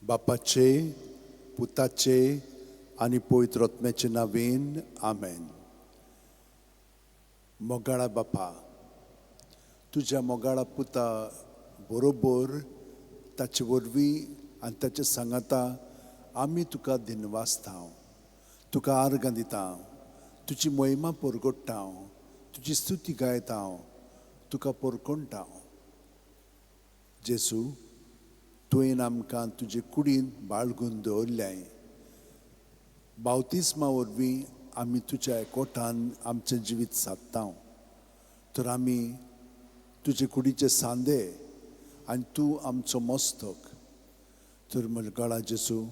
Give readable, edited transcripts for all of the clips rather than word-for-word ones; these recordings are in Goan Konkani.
बापाचे, पुताचे आनी पवित्र आत्म्याचे नांवेन, आमेन. मोगाळा बापा, तुज्या मोगाळा पुता बरोबर ताचे वरवीं आनी ताचे सांगाता आमी तुका दिनवासता, तुका आर्गां दिता, तुजी महिमा परगट्टा, तुजी स्तुती गायता, तुका परकोणटा. जेजू, तुवें आमकां तुजे कुडीन बाळगून दवरल्याय. बावतिस्मा वरवीं आमी तुज्या एकवटान आमचें जिवीत सादता. तर आमी तुजे कुडीचे सांदे आनी तूं आमचो मस्तक. तर मोगाळा जेजू,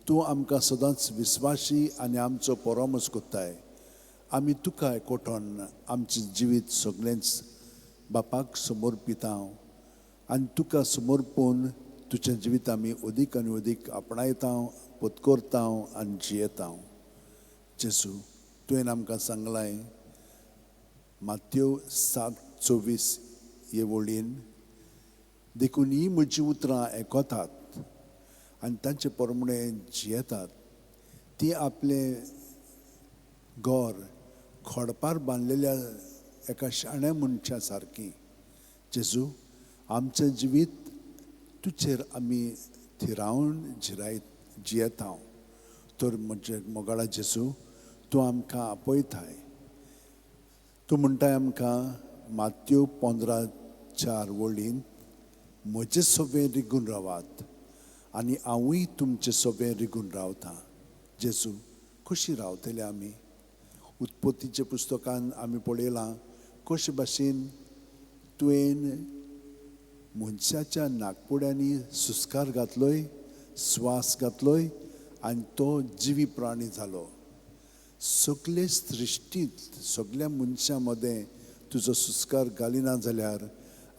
तूं आमकां सदांच विस्वाशी आनी आमचो परामर्श कोत्ताय. आमी तुका एकवटोन आमचें जिवीत सगळेंच बापाक समर्पिता आनी तुका समर्पून तुजें जिवीत आमी अदीक आनी अदीक आपणायता, पत्करता आनी जियेता. जेजू, तुवें आमकां सांगलाय मात्यो 7:24 हे वळीन, देखून ही म्हजी उतरां आयकतात आनी तांचे प्रमाणे जियेतात ती आपलें घर खडपार बांदलेल्या एका शाण्या मनशा सारकी. जेजू, आमचें जिवीत तुजेर आमी थिरावन जिरायत जियेता. तर म्हजे मोगाळा जेजू, तूं आमकां आपयताय. तूं म्हणटाय आमकां मात्यो 15:4 वळीन, म्हजे सोबें रिगून रावात आनी हांवूय तुमचे सोबें रिगून रावता. जेजू, कशी रावतले आमी? उत्पत्तीच्या पुस्तकान आमी पळयलां कशे भाशेन तुवें मनशाच्या नागपुड्यांनी सुस्कार घातलोय, स्वास घातलोय आनी तो जिवी प्राणी जालो. सगळे सृश्टींत सगळ्या मनशां मदें तुजो सुस्कार घालिना जाल्यार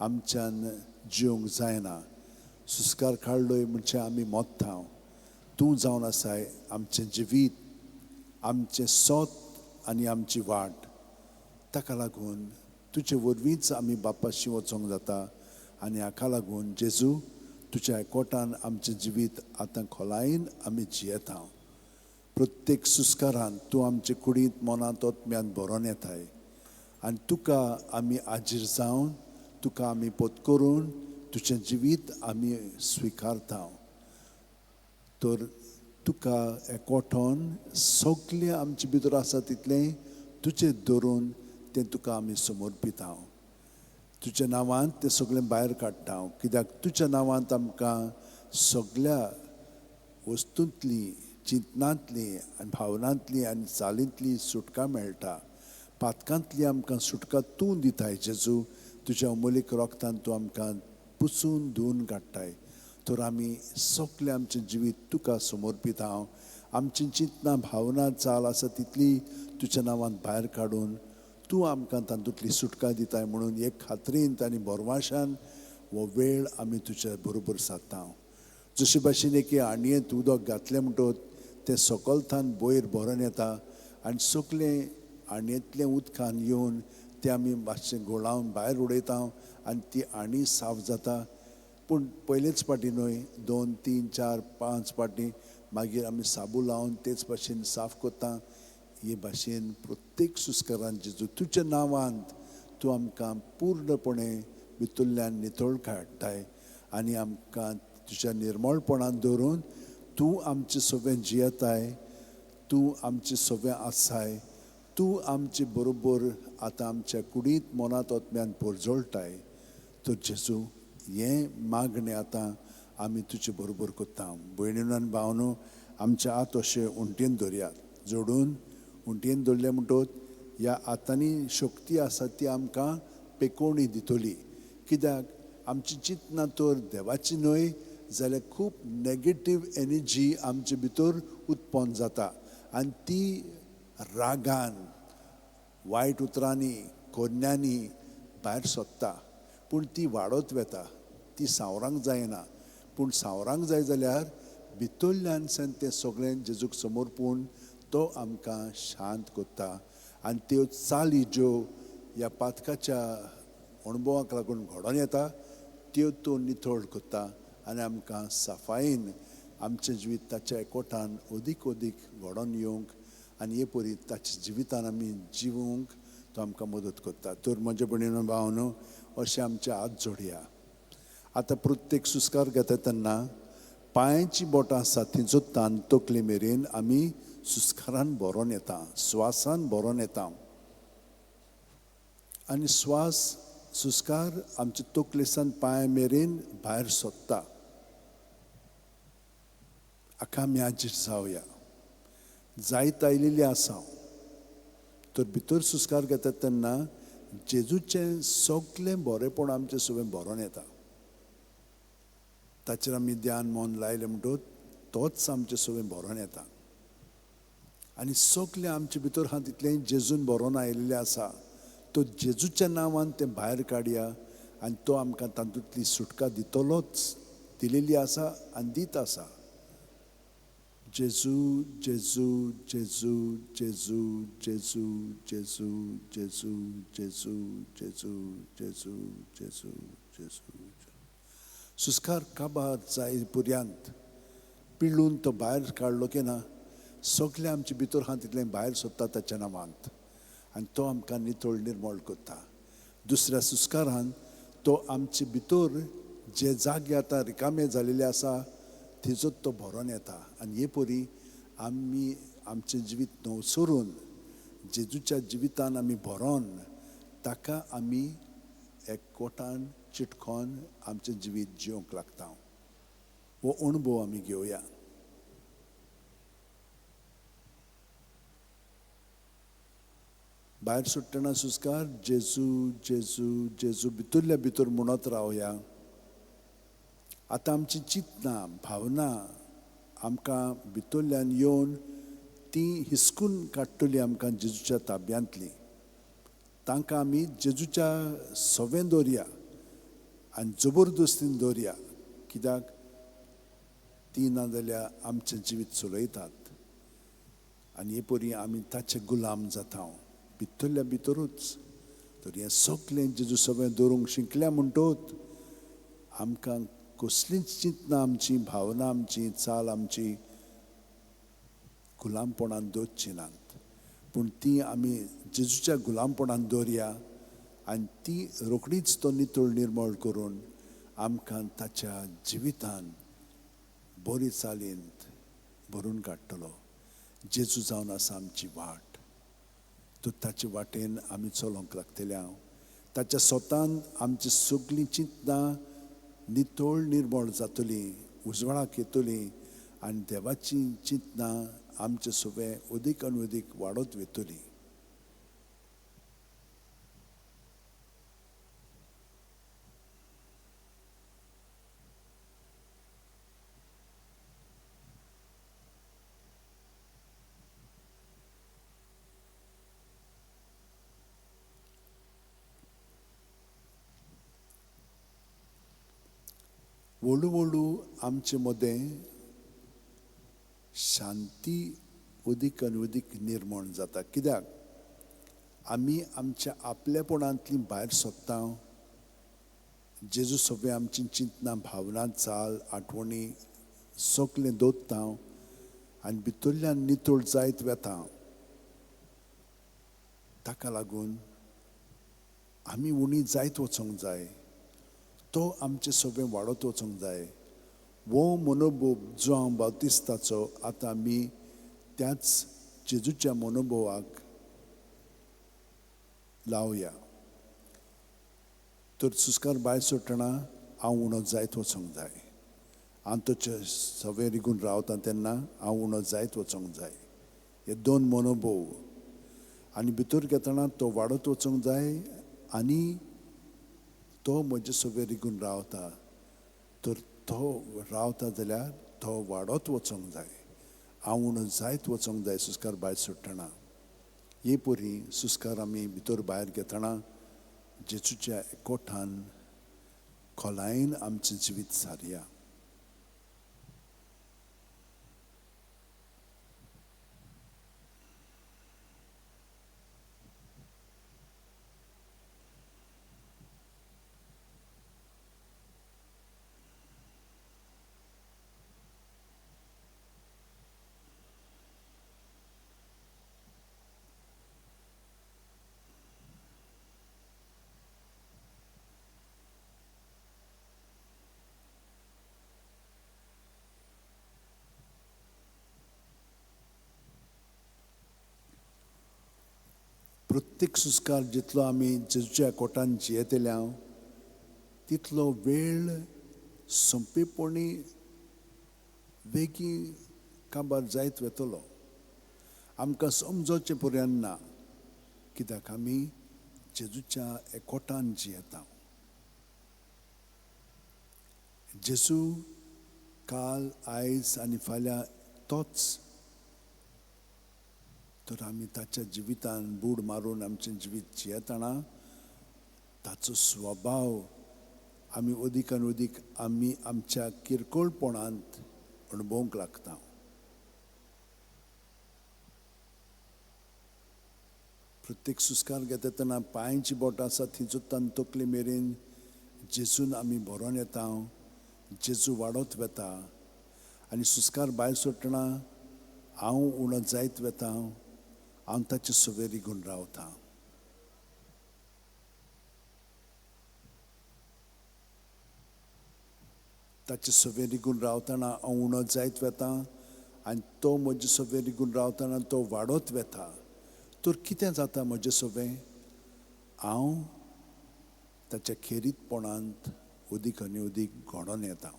आमच्यान जिवंक जायना. सुस्कार काडलोय म्हणजे आमी मोत्ता. तूं जावन आसाय आमचें जिवीत, आमचें सोत आनी आमची वाट. ताका लागून तुजे वरवींच आमी बापाशी वचोंक जाता आनी हाका लागून जेजू तुज्या एकवटान आमचें जिवीत आतां खोलायेन आमी जियेता. प्रत्येक सुस्कारान तूं आमचे कुडींत, मनांत, आत्म्यांत भरोन येताय आनी तुका आमी आजीर जावन तुका आमी पत्करून तुजें जिवीत आमी स्विकारता. तर तुका एकवटोन सगळें आमचे भितर आसा तितलें तुजें धरून तें तुका आमी समर्पिता. तुज्या नांवांत तें सगळें भायर काडटा, कित्याक तुज्या नांवांत आमकां सगळ्या वस्तूंतली, चिंतनांतली आनी भावनांतली आनी चालींतली सुटका मेळटा. पातकांतली आमकां सुटका तूं दिताय जेजू. तुज्या अमोलीक रोगतान तूं आमकां पुसून धुवन काडटाय. तर आमी सगळें आमचें जिवीत तुका समर्पिता. आमची चिंतनां, भावना, चाल आसा तितली तुज्या नांवांत भायर काडून तूं आमकां तातूंतली सुटका दिताय म्हणून एक खात्रीन आनी भरवाशान हो वेळ आमी तुज्या बरोबर सादता. जशे भाशेन एके आणयेंत उदक घातलें म्हणटकच तें सकलथान वयर भरून येता आनी सगळें आणयेंतलें उदकान येवन तें आमी मातशें घोळावन भायर उडयता आनी ती आणी साफ जाता. पूण पयलेच फावटी न्हय, 2, 3, 4, 5 फावटी मागीर आमी साबू लावन तेच भाशेन साफ करता. हे भाशेन प्रत्येक सुस्कारान जेजू तुज्या नांवांत तूं आमकां पूर्णपणे भितरल्यान नितळ काडटाय आनी आमकां तुज्या निर्मळपणान दवरून तूं आमचे सोबें जियेताय, तूं आमचे सोबें आसाय, तूं आमचे बरोबर आतां आमच्या कुडींत, मनांत, आत्म्यान परजळटाय. तर जेजू, हें मागणें आतां आमी तुजे बरोबर करता. भयणीनो आनी भावनो, आमच्या हात अशे उंटयेन धरयात, जोडून उंटयेन धरलें म्हणटकच ह्या हातांनी शक्ती आसा ती आमकां पेकोवणी दितली. कित्याक आमची चिंतनां तर देवाची न्हय जाल्यार खूब नेगेटीव एनर्जी आमचे भितर उत्पन्न जाता आनी ती रागान, वायट उतरांनी, कोन्यांनी भायर सोदता. पूण ती वाडत वता, ती सांवरांक जायना. पूण सांवरांक जाय जाल्यार भितरल्यान तें सगळें जेजूक समर्पून तो आमकां शांत करता आनी त्यो चाली ज्यो ह्या पातकाच्या अणभवाक लागून घडोवन येता त्यो तो नितळ करता आनी आमकां सफायेन आमचें जिवीत ताच्या एकवटान अदीक अदीक घडोवन येवंक आनी हे परी ताच्या जिवितान आमी जिवूंक तो आमकां मदत करता. तर म्हजे भयणीनो भावनो, अशें आमचे हात जोडया. आतां प्रत्येक सुस्कार घेता तेन्ना पांयाची बोटां आसा थंयचो तान तकले मेरेन आमी सुस्कारान भरोन येता, स्वासान भरोन येता आनी स्वास सुस्कार आमचे तकलेसान पांय मेरेन भायर सोदता. हाका आमी आजीर जावया. जायत आयिल्ली आसा तर भितर सुस्कार घेतात तेन्ना जेजूचें सगळें बरेंपण आमचें सगळें भरोन येता. ताचेर आमी ध्यान मन लायलें म्हणटकच तोच आमचें सगळें भरोन येता आनी सगळें आमचे भितर आहा तितलें जेजून भरोन आयिल्लें आसा. तो जेजूच्या नांवान तें भायर काडया आनी तो आमकां तातूंतली सुटका दितलोच, दिलेली आसा आनी दीत आसा. जेजू जेजू जेजू जेजू जेजू जेजू जेजू जेजू जेजू जेजू जेजू जेजू. सुस्कार काबार जाय पर्यंत पिळून तो भायर काडलो की ना, सगळें आमचे भितर आहा तितलें भायर सोदता ताच्या नांवांत आनी तो आमकां नितळ निर्मळ करता. दुसऱ्या सुस्कारान तो आमचे भितर जे जागे आतां रिकामे जालेले आसा थंयचो तो भरोन येता आनी हे परी आमी आमचें जिवीत नवसरून जेजूच्या जिवितान आमी भरोन ताका आमी एकवटान चिटकोन आमचें जिवीत जिवंक लागता. हो अणभव आमी घेवया. भायर सुट्टना सुस्कार जेजू जेजू जेजू भितरल्या भितर म्हणत रावया. आतां आमची चिंतना भावना आमकां भितरल्यान येवन ती हिसकून काडटली आमकां जेजूच्या ताब्यांतली. तांकां आमी जेजूच्या सवें दवरया आनी जबरदस्तीन दवरया, कित्याक ती ना जाल्यार आमचें जिवीत चलयतात आनी हे परी आमी ताचे गुलाम जाता भितरल्या भितरूच. तर हें सगळें जेजू सगळें दवरूंक शिकल्या म्हणटकच आमकां कसलींच चिंतना आमची भावना आमची चाल आमची गुलामपणान दवरची नात, पूण ती आमी जेजूच्या गुलामपणान दवरया आनी ती रोखडीच तो नितळ निर्मळ करून आमकां ताच्या जिवितान बरी चालींत भरून काडटलो. जेजू जावन आसा आमची वाट, तर ताचे वाटेन आमी चलोवंक लागतले. हांव ताच्या स्वतान आमची सगळीं चिंतनां नितळ निर्मळ जातली, उजवाडाक येतली आनी देवाची चिंतनां आमचे सगळें अदीक आनी अदीक वाडत वतली. व्हडू व्हडू आमचे मदें शांती अदीक आनी अदीक निर्माण जाता, कित्याक आमी आमच्या आपलेपणांतली भायर सोदता. जेजू सगळें आमची चिंतना भावना चाल आठवणी सगळें दवरता आनी भितरल्यान नितळ जायत वता. ताका लागून आमी उणी जायत वचोंक जाय, तो आमचें सगळें वाडत वचोंक जाय. हो मनोभोव जो हांव बाप्तिस्ताचो आतां आमी त्याच जेजूच्या मनोभोवाक लावया. तर सुस्कार भायर सोडटना हांव उणो जायत वचोंक जाय, हांव ताचे सगळें रिगून रावता तेन्ना हांव उणो जायत वचोंक जाय. हे दोन मनोभोव आनी भितर घेतना तो वाडत वचोंक जाय आनी तो म्हजे सगळें रिगून रावता, तर तो रावता जाल्यार तो वाडत वचोंक जाय, हांव उणो जायत वचोंक जाय सुस्कार भायर सोडटना. हे परी सुस्कार आमी भितर भायर घेतना जेजूच्या एकवटान खोलायेन आमचें जिवीत सारया. प्रत्येक सुस्कार जितलो आमी जेजूच्या कोटान जियेतले हांव तितलो वेळ सोंपेपणी वेगीं काबार जायत वतलो. आमकां समजोचें पर्यंत ना, कित्याक आमी जेजूच्या एकवटान जियेता. जेजू काल, आयज आनी फाल्यां तोच, तर आमी ताच्या जिवितान बूड मारून आमचें जिवीत जियेतना ताचो स्वभाव आमी अदीक आनी अदीक आमी आमच्या किरकोळपणांत अणभवंक लागता. प्रत्येक सुस्कार घेता तेन्ना पांयची बोटां आसा थंयच्यान तकले मेरेन जेजून आमी भरोन येता, जेजू वाडत वता आनी सुस्कार भायर सोडटना हांव उणो जायत वता, हांव ताचे सवें रिगून रावता. ताचे सवें रिगून रावतना हांव उणो जायत वता आनी तो म्हजे सवें रिगून रावतना तो वाडत वता. तर कितें जाता म्हजें सवें, हांव ताच्या खेरीतपणांत अदीक आनी अदीक घडोवन येता.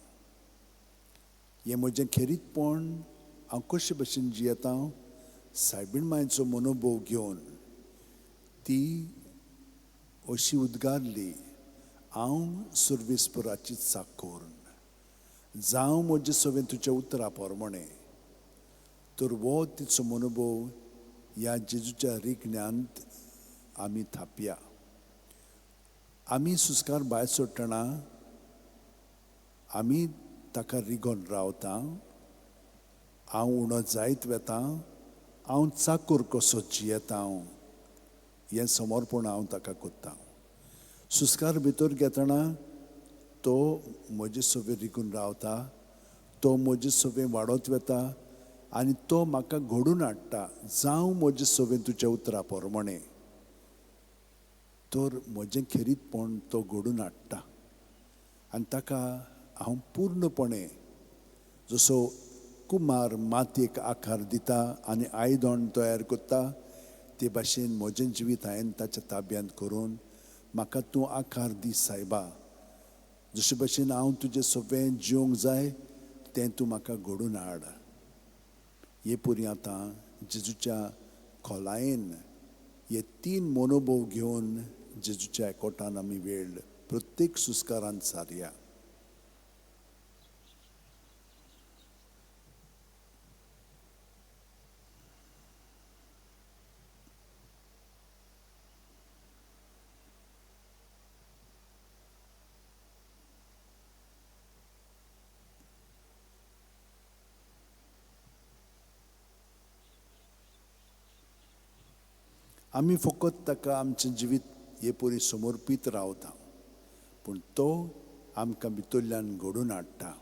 हें म्हजें खेरीतपण हांव कशे भशेन जियेता, सायबीण मांयचो मनोभोव घेवन ती अशी उद्गारली, हांव सर्वेस्पराची चाकर, जावं म्हजें सवें तुज्या उतरा प्रमाणें. तर हो तिचो मनोभोव ह्या जेजूच्या रिगण्यांत आमी थापया. आमी सुस्कार भायर सोडटना आमी ताका रिगोन रावता, हांव उणो जायत वता, हांव चाकूर कसो जियेता, हें समर्पण हांव ताका करता. सुस्कार भितर घेतना तो म्हजे सवें रिगून रावता, तो म्हजे सवें वाडत वता आनी तो म्हाका घडून हाडटा, जावं म्हजें सवें तुज्या उतरा प्रमाणें. तर म्हजें खेरीतपण तो घडून हाडटा आनी ताका हांव पूर्णपणे, जसो कुमार मातयेक आकार दिता आनी आयदण तयार करता ते भाशेन म्हजें जिवीत हांवें ताच्या ताब्यांत करून म्हाका तूं आकार दी सायबा, जशे भाशेन हांव तुजें सवें जिवंक जाय तें तूं म्हाका घडून हाड. हे पुरी आतां जेजूच्या खोलायेन हे तीन मनोभोव घेवन जेजूच्या एकवटान आमी वेळ प्रत्येक सुस्कारान सारया. आमी फकत ताका आमचें जिवीत हे परी समर्पीत रावता, पूण तो आमकां भितरल्यान घडोवन हाडटा.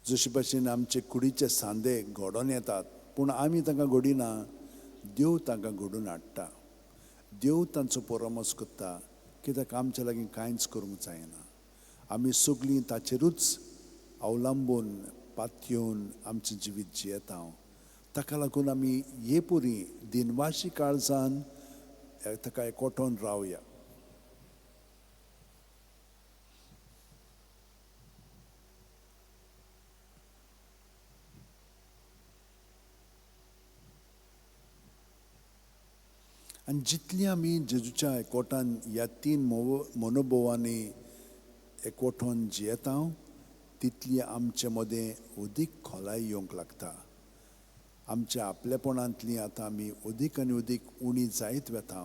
जशे भाशेन आमचे कुडीचे सांदे घडोवन येतात, पूण आमी तांकां घडिना, देव तांकां घडोवन हाडटा. देव तांचो परामर्श करता, कित्याक आमच्या लागीं कांयच करूंक जायना. आमी सगळीं ताचेरूच अवलंबून पातयेवन आमचें जिवीत जियेता. ताका लागून आमी हे पुरी दिनवाशी काळजान ताका एकवटोन रावया. आनी जितली आमी जेजूच्या एकवटान ह्या तीन मनोभोवांनी एकवटोन जियेता तितली आमचे मदें अदीक खोलाय येवंक लागता. आमच्या आपलेपणांतली आतां आमी अदीक आनी अदीक उणी जायत वता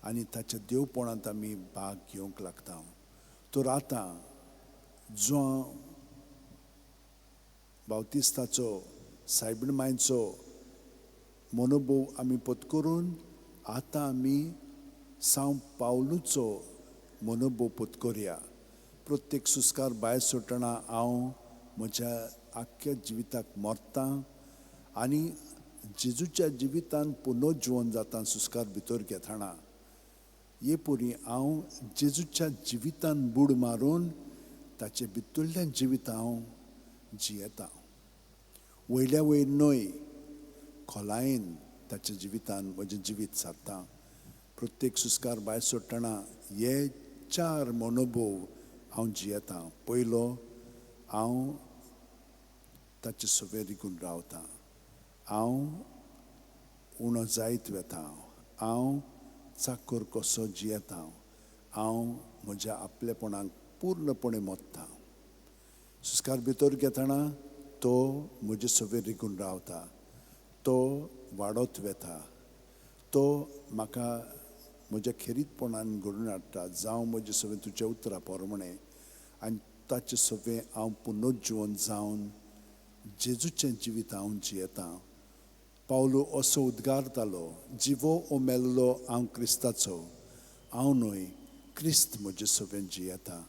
आनी ताच्या देवपणांत आमी भाग घेवंक लागता. तर आतां जो बावतिस्ताचो, सायबीण मांयचो मनोभोव आमी पत्करून आतां आमी सांव पावलूचो मनोभोव पत्करया. प्रत्येक सुस्कार भायर सोडटना हांव म्हज्या आख्ख्या जिविताक मरता आनी जेजूच्या जिवितान पुनर्जिवन जाता. सुस्कार भितर घेतना हे पुरी हांव जेजूच्या जिवितान बूड मारून ताचे भितरल्यान जिवीत हांव जियेता. वयल्या वयर न्हय, खोलायेन ताच्या जिवितान म्हजें जिवीत सारता. प्रत्येक सुस्कार भायर सोडटना हे चार मनोभोव हांव जियेता. पयलो, हांव ताचे सवें रिगून रावता. हांव उणो जायत वता. हांव चाकर कसो जियेता. हांव म्हज्या आपलेपणाक पूर्णपणे मोत्ता. सुस्कार भितर घेतना तो म्हजे सवें रिगून रावता. तो वाडत वता. तो म्हाका म्हज्या खेरीतपणान घडून हाडटा. जावं म्हजे सवें तुज्या उतरा पोरमणें आनी ताचे सवें हांव पुनर्जिवन जावन जेजूचें जिवीत हांव जियेता. पावलो असो उद्गारतालो, जिवो ओ मेल्लो हांव क्रिस्ताचो, हांव न्हय क्रिस्त म्हजे सवें जियेता.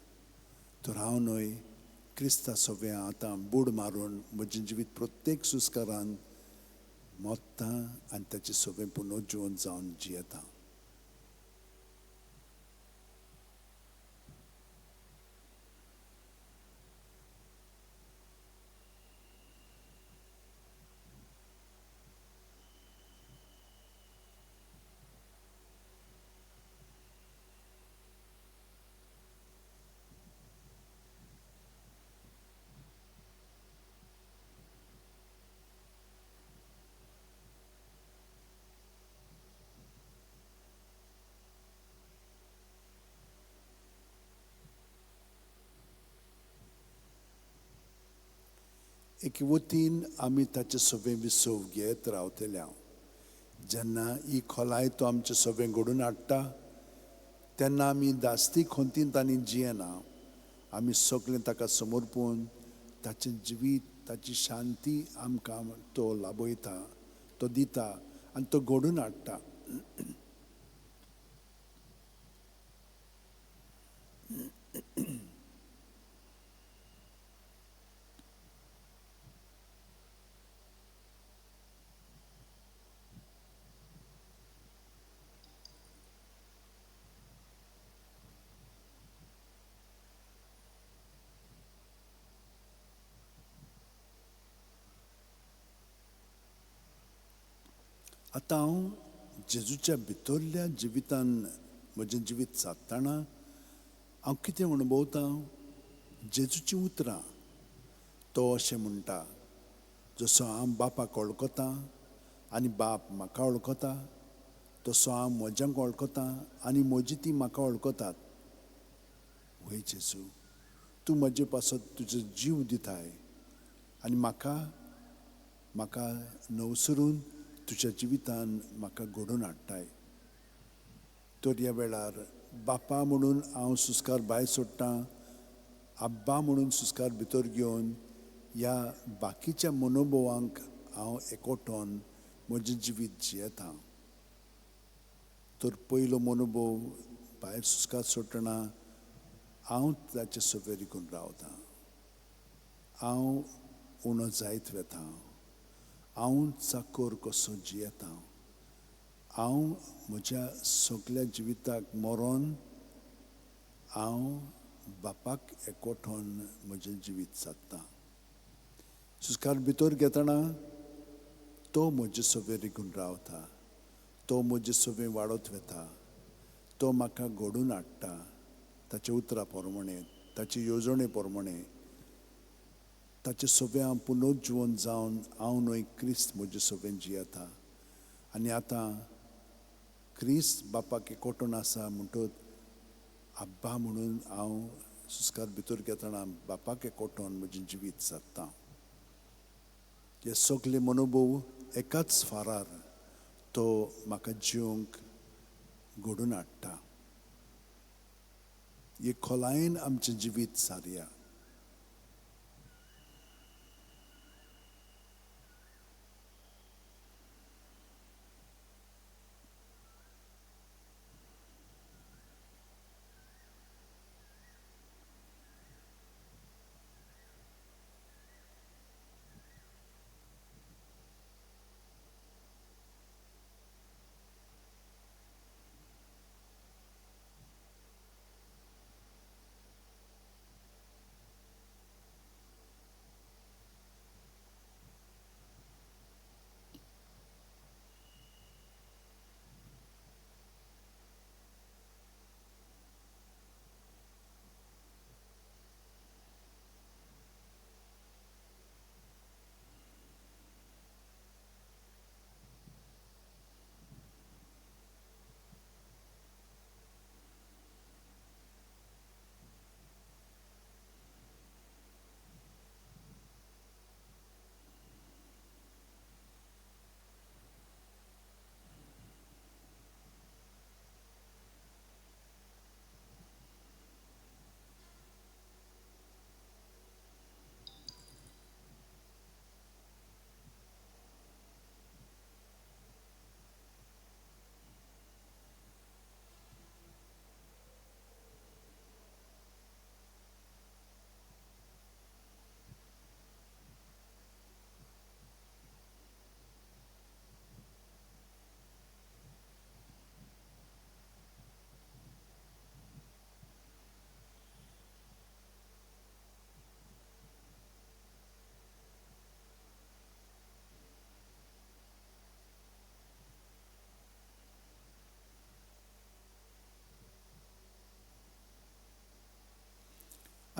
तर हांव न्हय क्रिस्ता सवें आतां बूड मारून म्हजें जिवीत प्रत्येक सुस्कारान मोत्ता आनी ताचे सवें पुनर्जिवन जावन जियेता. एके वतीन आमी ताचे सवें विसव घेत रावतले. हांव जेन्ना ही खोलाय तो आमचे सवें घडून हाडटा तेन्ना आमी दास्ती खंतीन तांणी जियेना. आमी सगळें ताका समर्पून ताचें जिवीत, ताची शांती आमकां तो लाभयता, तो दिता आनी तो घडून हाडटा. आतां हांव जेजूच्या भितरल्या जिवितान म्हजें जिवीत सादतना हांव कितें अणभवता? जेजूचीं उतरां. तो अशें म्हणटा, जसो हांव बापाक वळखता आनी बाप म्हाका वळखता, तसो हांव म्हज्यांक वळखता आनी म्हजी ती म्हाका वळखतात. वय जेजू, तूं म्हजे पासत तुजो जीव दिताय आनी म्हाका म्हाका नवसरून तुज्या जिवितान म्हाका घडोवन हाडटाय. तर ह्या वेळार बापा म्हणून हांव सुस्कार भायर सोडटां, आब्बा म्हणून सुस्कार भितर घेवन ह्या बाकीच्या मनोभवांक हांव एकवटोन म्हजें जिवीत जियेता. तर पयलो मनोभव भायर सुस्कार सोडटना हांव ताचे सवें रिगून रावता. हांव उणो जायत वता. हांव चाकर कसो जियेता. हांव म्हज्या सगल्या जिविताक मरोन हांव बापाक एकवटोन म्हजें जिवीत सादता. सुस्कार भितर घेतना तो म्हजे सवें रिगून रावता. तो म्हजे सवें वाडत वता. तो म्हाका घडून हाडटा ताच्या उतरा प्रमाणे, ताचे येवजणे प्रमाणे. ताचे सवें हांव पुनर्जिवन जावन हांव न्हय क्रिस्त म्हजे सवें जियेता. आनी आतां क्रिस्त बापाक एकवटून आसा म्हणटच आब्बा म्हणून हांव सुस्कार भितर घेतना बापाक एकवटून म्हजें जिवीत सादता. हे सगळे मनोभव एकाच फारार तो म्हाका जिवंक घडून हाडटा. हे खोलायेन आमचें जिवीत सारया.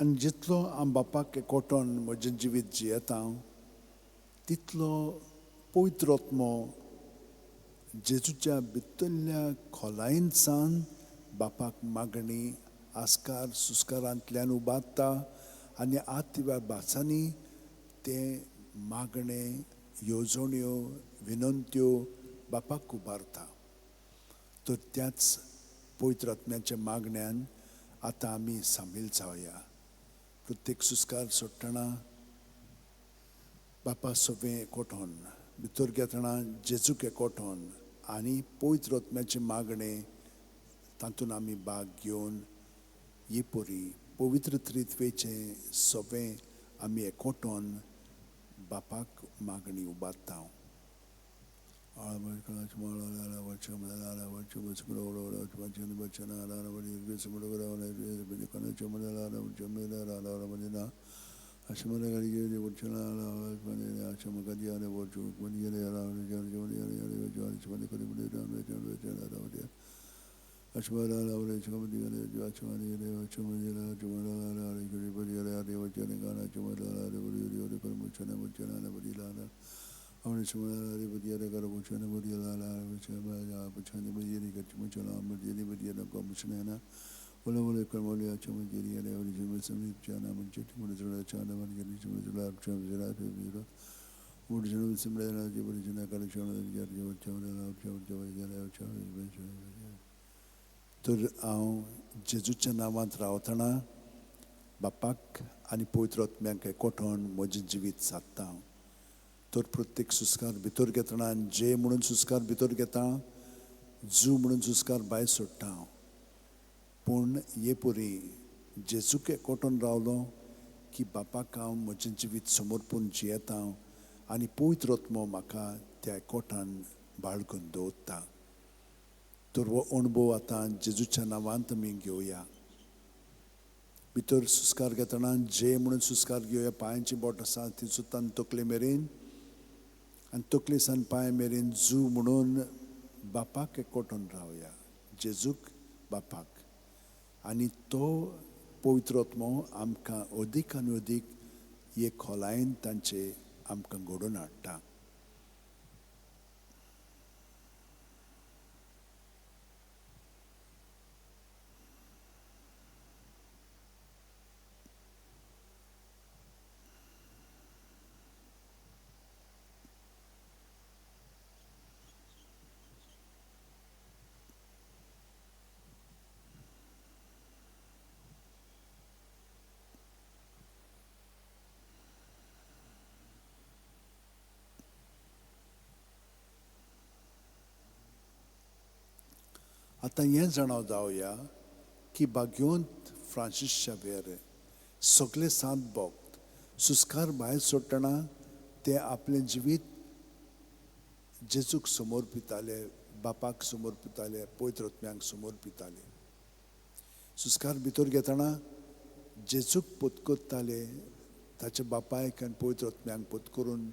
आनी जितलो हांव बापाक एकवटोन म्हजें जिवीत जियेता तितलो पवित्र आत्मो जेजूच्या भितरल्या खोलायेन सावन बापाक मागणी आस्कार सुस्कारांतल्यान उबारता आनी आत्व्या भासांनी तें मागणें, येवजण्यो, विनंत्यो बापाक उबारता. तर त्याच पवित्र आत्म्याच्या मागण्यान आतां आमी सामील जावया. प्रत्येक सुस्कार सोडटना बापा सवें एकवटोन, भितर घेतना जेजूक एकवटोन आनी पवित्र आत्म्याचें मागणें तातूंत आमी भाग घेवन ही परी पवित्र त्रित्वेचें सवें आमी एकवटोन बापाक मागणी उबारता. तर हांव जेजूच्या नांवांत रावतना बापाक आनी पवित्र आत्म्याक एकवटोन म्हजें जिवीत सादता. तर प्रत्येक सुस्कार भितर घेतना जे म्हणून सुस्कार भितर घेता, जू म्हणून सुस्कार भायर सोडटा. पूण हे परी जेजूक एकवटोन रावलो की बापाक हांव म्हजें जिवीत समर्पून जियेता आनी पवित्र आत्मो म्हाका त्या एकवटान बाळगून दवरता. तर हो अणभव आतां जेजूच्या नांवांत आमी घेवया. भितर सुस्कार घेतना जे म्हणून सुस्कार घेवया. पांयांची बोट आसा ती सुद्दां तकले मेरेन आनी तकले सान पांय मेरेन जू म्हणून बापाक एकवटून रावया, जेजूक बापाक. आनी तो पवित्र आत्मो आमकां अदीक आनी अदीक हे खोलायेन तांचे आमकां घडोवन हाडटा. आतां हें जाणा जावया की भाग्यवंत फ्रांसीस शावेर सगळे सात भक्त सुस्कार भायर सोडटना ते आपलें जिवीत जेजूक समर्पिताले, बापाक समर्पिताले, पवित्र आत्म्याक समर्पिताले. सुस्कार भितर घेतना जेजूक पत्करताले, ताच्या बापायक आनी पवित्र आत्म्याक पत्करून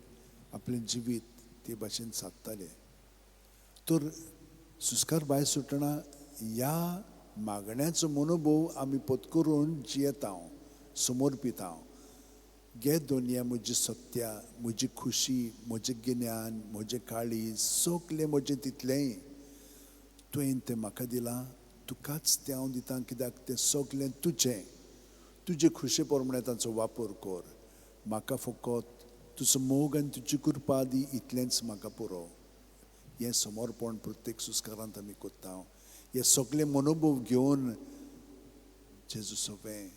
आपलें जिवीत ते भाशेन सादताले. तर सुस्कार भायर सुटना ह्या मागण्याचो मनोभव आमी पत्करून जियेता, समर्पिता. गे दोनया म्हजी सत्या, म्हजी खुशी, म्हजें गिन्यान, म्हजें काळीज, सगलें म्हजें तितलेंय तुवें तें म्हाका दिलां, तुकाच तें हांव दितां, कित्याक तें सगलें तुजें. तुजे खुशे प्रमाणे तांचो वापर कर. म्हाका फकत तुजो मोग आनी तुजी कृपा दी, इतलेंच म्हाका पुरो. हें समर्पण प्रत्येक सुस्कारांत आमी करता. हे सगळे मनोभव घेवन जेजू सवें,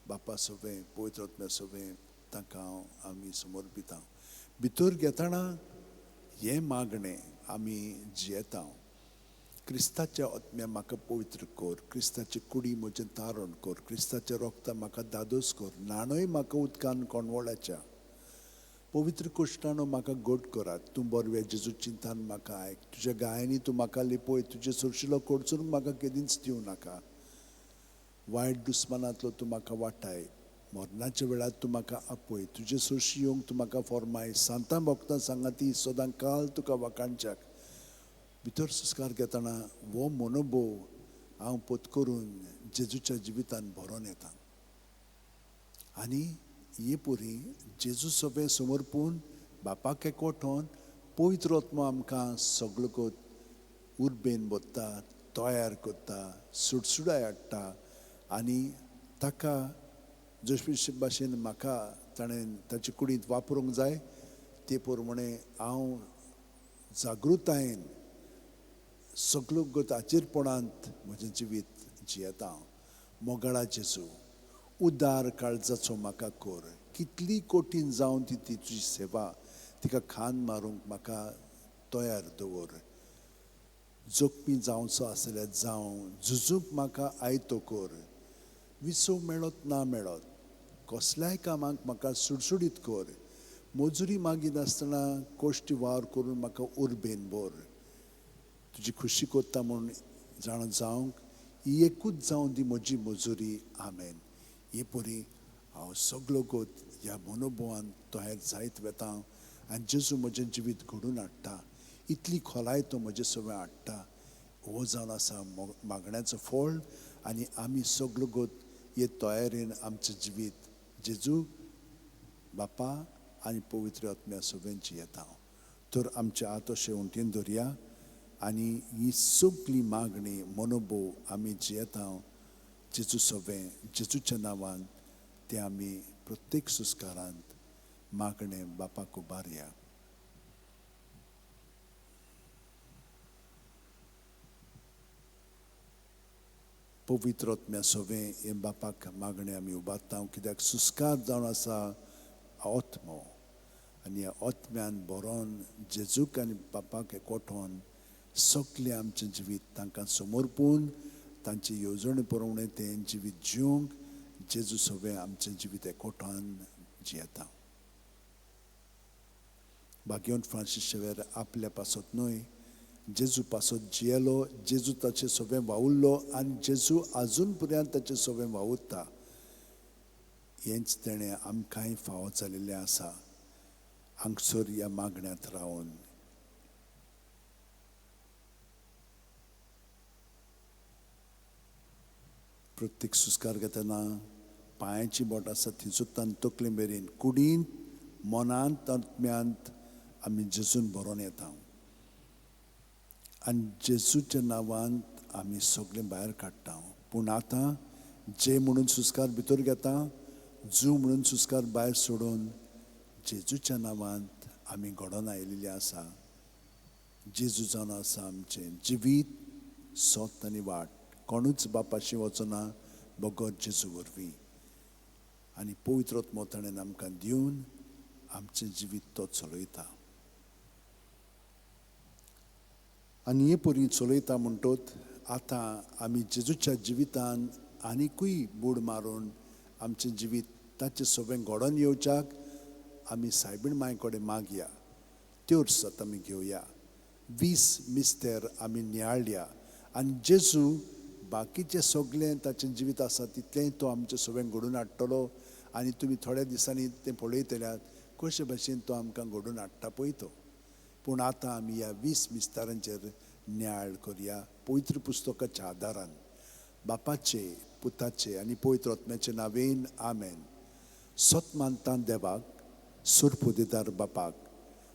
बापा सवें, पवित्र आत्म्या सवें तांकां हांव आमी समर्पिता. भितर घेतना हें मागणें आमी जियेता. क्रिस्ताच्या आत्म्या म्हाका पवित्र कर, क्रिस्ताची कुडी म्हजें तारण कर, क्रिस्ताचें रोगता म्हाका दादोस कर, न्हाणय म्हाका उदकान कोणवळाच्या, पवित्र कुश्टानो म्हाका गोड करात. तूं बरव्या जेजू चिंतान म्हाका आयक, तुज्या गायांनी तूं म्हाका लिपय, तुजे सुरशिलो कडसून म्हाका केदींच दिवं नाका. वायट दुस्मानांतलो तूं म्हाका वाटाय, मरणाच्या वेळार तूं म्हाका आपय, तुजे सुरशी येवंक तूं म्हाका फॉर्माय. सांतां भक्तां सांगाती सदां काल तुका वाखाणच्याक. भितर संस्कार घेतना हो मनोभव हांव पत्करून जेजूच्या जिवितान भरोन येता. आनी हे परी जेजू सगळें समर्पून बापाक एकवटोन पवित्र आत्मो आमकां सगळो उर्बेन भरता, तयार करता, सुडसुडाय हाडटा आनी ताका जशे भाशेन म्हाका ताणें ताचे कुडींत वापरूंक जाय ते प्रमाणे हांव जागृतायेन सगळो गत आचेरपणांत म्हजें जिवीत जियेता. मोगाळा जेजू, उदार काळजाचो म्हाका कर, कितली कठीण जावन ती तुजी सेवा, तिका खान मारूंक म्हाका तयार दवर. जोखमी जावचो आसल्यार जावं, झुजूंक म्हाका आयतो कर, विसव मेळत ना मेळत कसल्याय कामाक म्हाका सुडसुडीत कर, मजुरी मागिनासतना कश्टी वावर करून म्हाका उर्बेन भर. तुजी खुशी करता म्हूण जाणा जावंक ही एकूच जावन दी म्हजी मजुरी. आमेन. हे परी हांव सगलो गोत ह्या मनोभवान तयार जायत वेता आनी जेजू म्हजें जिवीत घडून हाडटा. इतली खोलाय तो म्हजें सगळें हाडटा. हो जावन आसा मागण्याचो फळ आनी आमी सगलो गोत हे तयारेन आमचें जिवीत जेजू बापा आनी पवित्र आत्म्या सगळें जियेता. तर आमचे हात अशें उंटीन धरया आनी ही सगळी मागणी मनोभव आमी जियेता जेजू सगळें जेजूच्या नांवान ते आमी प्रत्येक सुस्कारांत मागणे बापाक उबारया. पवित्र आत्म्या सगळें हे बापाक मागणे आमी उबारता, कित्याक सुस्कार जावन आसा आत्मो आनी ह्या आत्म्यान बरोवन जेजूक आनी बापाक एकवटोवन सगळें आमचें जिवीत तांकां समर्पून तांचे येवजणे प्रमाणे तें जिवीत जिवंक जेजू सगळें आमचें जिवीत एकवटान जियेता. भाग्यवंत फ्रांसीस शेवेर आपल्या पासत न्हय जेजू पासत जियेलो, जेजू ताचे सगळें वावुरलो आनी जेजू आजून पर्यंत ताचें सगळें वावुरता. हेंच तेणें आमकांय फावो जाल्लें आसा हांगसर ह्या मागण्यांत रावन. प्रत्येक सुस्कार घेतना पांयाची बोट आसा थंयसुद्दां तकले मेरेन कुडींत मनांत आत्म्यांत आमी जेजून भरोन येता आनी जेजूच्या नांवान आमी सगळें भायर काडटा. पूण आतां जे म्हणून सुस्कार भितर घेता, जू म्हणून सुस्कार भायर सोडून जेजूच्या नांवांत आमी घडोवन आयिल्ले आसा. जेजू जावन आसा आमचें जिवीत, सत आनी वाट. कोणूच बापाशी वचना बगर जेजू वरवीं. आनी पवित्र आत्मो ताणें आमकां दिवन आमचें जिवीत तो चलयता. आनी हे परी चलयता म्हणटोत आतां आमी जेजूच्या जिवितान आनिकूय बूड मारून आमचें जिवीत ताचें सगळें घडोवन येवच्याक आमी सायबीण मांय कडेन मागया. त्यो सत आमी घेवया. 20 मिस्तेर आमी नियाळया आनी जेजू बाकीचें सगळें ताचें जिवीत आसा तितलेंय तो आमचें सगळें घडोवन हाडटलो. आनी तुमी थोड्या दिसांनी तें पळयतल्यात कशे भाशेन तो आमकां घडोवन हाडटा पळय तो. पूण आतां आमी ह्या 20 मिस्तारांचेर नियाळ करया पवित्र पुस्तकाच्या आदारान. बापाचे, पुताचे आनी पवित्र आत्म्याचे नांवेन आमेन. सत मानता देवाक, सुरपुदेदार बापाक,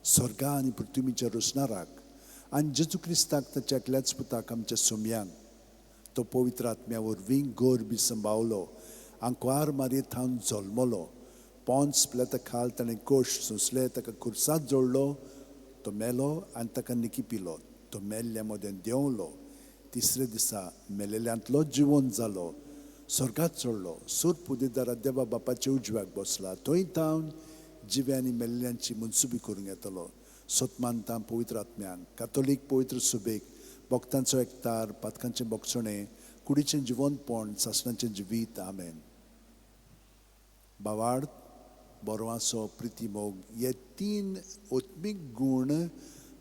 स्वर्गा आनी पृथ्वीच्या रचणाराक आनी जेजू क्रिस्ताक ताच्या एकल्याच पुताक आमच्या सोम्यांक, तो पवित्र आत्म्या वरवीं गर्भ संभावलो, आंकवार मारये थावन जल्मलो, पोंस प्लेता खाल ताणें कोश सोंसले, ताका खुर्सात जोडलो, तो मेलो आनी ताका निकी पिलो, तो मेल्ल्या मदें देंवलो, तिसरे दिसा मेलेल्यांतलो जिवन जालो, स्वर्गात चडलो, सुरपुदेदारा देवा बापाच्या उजव्याक बसला, थंय थावन जिव्या आनी मेल्ल्यांची मनसुबी करूंक येतलो. सत मानता पवित्र आत्म्यांक, कातोलीक पवित्र सुबेक, भक्तांचो एकतार, पातकांचें बोगसणें, कुडीचें जिवनपण, सासणाचें जिवीत. आमेन. बावाड, बरवासो, प्रिती, मोग हे 3 आत्मीक गूण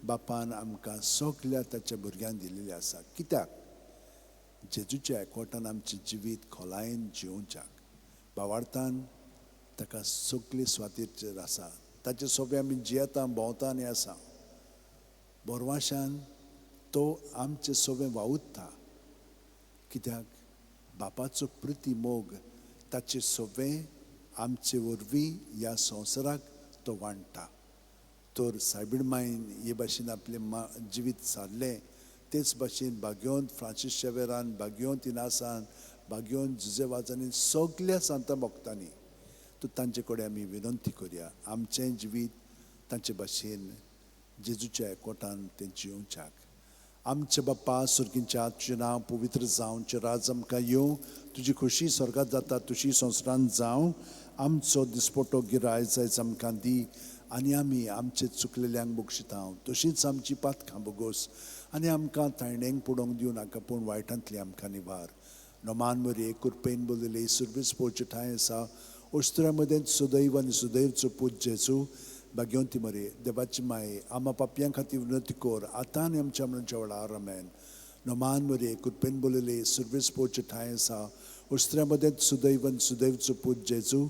बापान आमकां सगल्या ताच्या भुरग्यांक दिल्ले आसा. कित्याक? जेजूच्या एकवटान आमचें जिवीत खोलायेन जिवोवच्याक. बावार्थान ताका सगळे स्वातीचेर आसा, ताचे सोबे आमी जियेता, भोंवता आनी आसा. बोरवाशान तो आमचे सोबे वावुरता, कित्याक बापाचो प्रिती मोग ताचे सोबे आमचे वरवीं ह्या संवसाराक तो वांट्टा. तर सायबीण मायन हे भाशेन आपलें जिवीत सारलें, तेच भाशेन भाग्योंत फ्रांसीस शेवेरान, भाग्योंत इनासान, भाग्योंत जुजे वाजांनी, सगल्या सांता भक्तांनी. तर तांचे कडेन आमी विनंती करया, आमचें जिवीत तांचे भाशेन जेजूच्या एकवटान तें जियोवच्याक. आमचे बाप्पा सुर्गींच्या, तुजें नांव पवित्र जावं, तुजें राज आमकां येवं, तुजी खोशी स्वर्गात जाता तशी संवसारांत जावं. आमचो दिसपटो गिराय जायच आमकां दी आनी आमी आमचे चुकलेल्यांक बक्षिता तशींच आमची पातकां बोगोस आनी आमकां तायणेंक पडोवंक दिवं नाका, पूण वायटांतली आमकां निवार. नमान मरये, कृपेन बोलले, सुर्वीस पोवचे ठांय आसा, ओस्त्र्या मदें सुदैव आनी सुदैवचो पूत जेजू. भाग्यवंती मरे, देवाची माये, आमा पापयां खातीर विनंती कर आतां आनी आमच्या मरणाच्या वेळार. आमेन. नमान मरये, कृपेन बोलले, सुर्वीस पोवचे ठांय आसा, ओस्त्र्या मदें सुदैव आनी सुदैवचो पूत जेजू.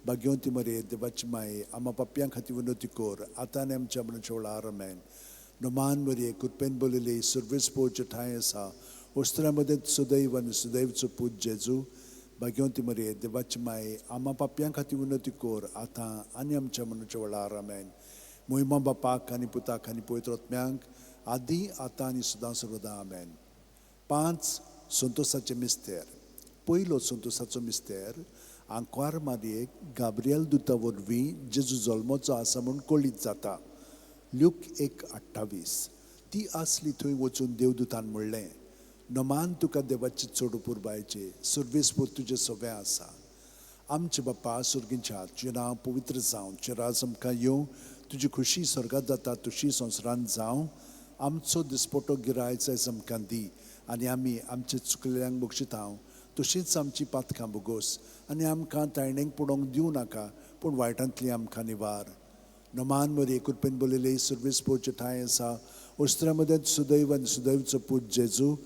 भाग्यवंती मरये, देवाची माये, आमा पापयां खातीर विनंती कर आतां आनी आमच्या मरणाच्या वेळार. आमेन. नमान मरये, कृपेन बोलले, सुर्वीस पोवचे ठांय आसा, ओस्त्र्या मदें सुदैव आनी सुदैवचो पूत जेजू. भाग्यवंती मरये, देवाची माये, आमा पापयां खातीर विनंती कर आतां आनी आमच्या मरणाच्या वेळार. आमेन. मोहिमा बापाक आनी पुताक आनी पवित्र आत्म्यांक, आदी आतां आनी सदां सर्वदा. आमेन. 5 संतोसाचे मिस्तेर. पयलो संतोसाचो मिस्तेर, आंकवार मारयेक गाब्रियल दुता वरवीं जेजू जल्मचो आसा म्हूण कळीत जाता. ल्यूक 1:28. ती आसली थंय वचून देवदूतान म्हणलें, नमान तुका देवाची चड पुरबायचे, सर्वेस्पर तुजें सगळें आसा. आमचे बाप्पा सुर्गींच्या, तुजें नांव पवित्र जावं, तुजें राज आमकां येवं, तुजी खोशी स्वर्गात जाता तशी संवसारांत जावं. आमचो दिसपटो गिराय जायज आमकां दी आनी आमी आमचे चुकलेल्यांक बक्षिता तशींच आमची पातकां बोगोस आनी आमकां तायणेंक पडोवंक दिवं नाका, पूण वायटांतली आमकां निवार. नमान मरये, कृपेन बोलले, सुर्वीस पोवचे ठांय आसा, ओस्त्र्या मदें सुदैव आनी सुदैवचो पूत जेजू.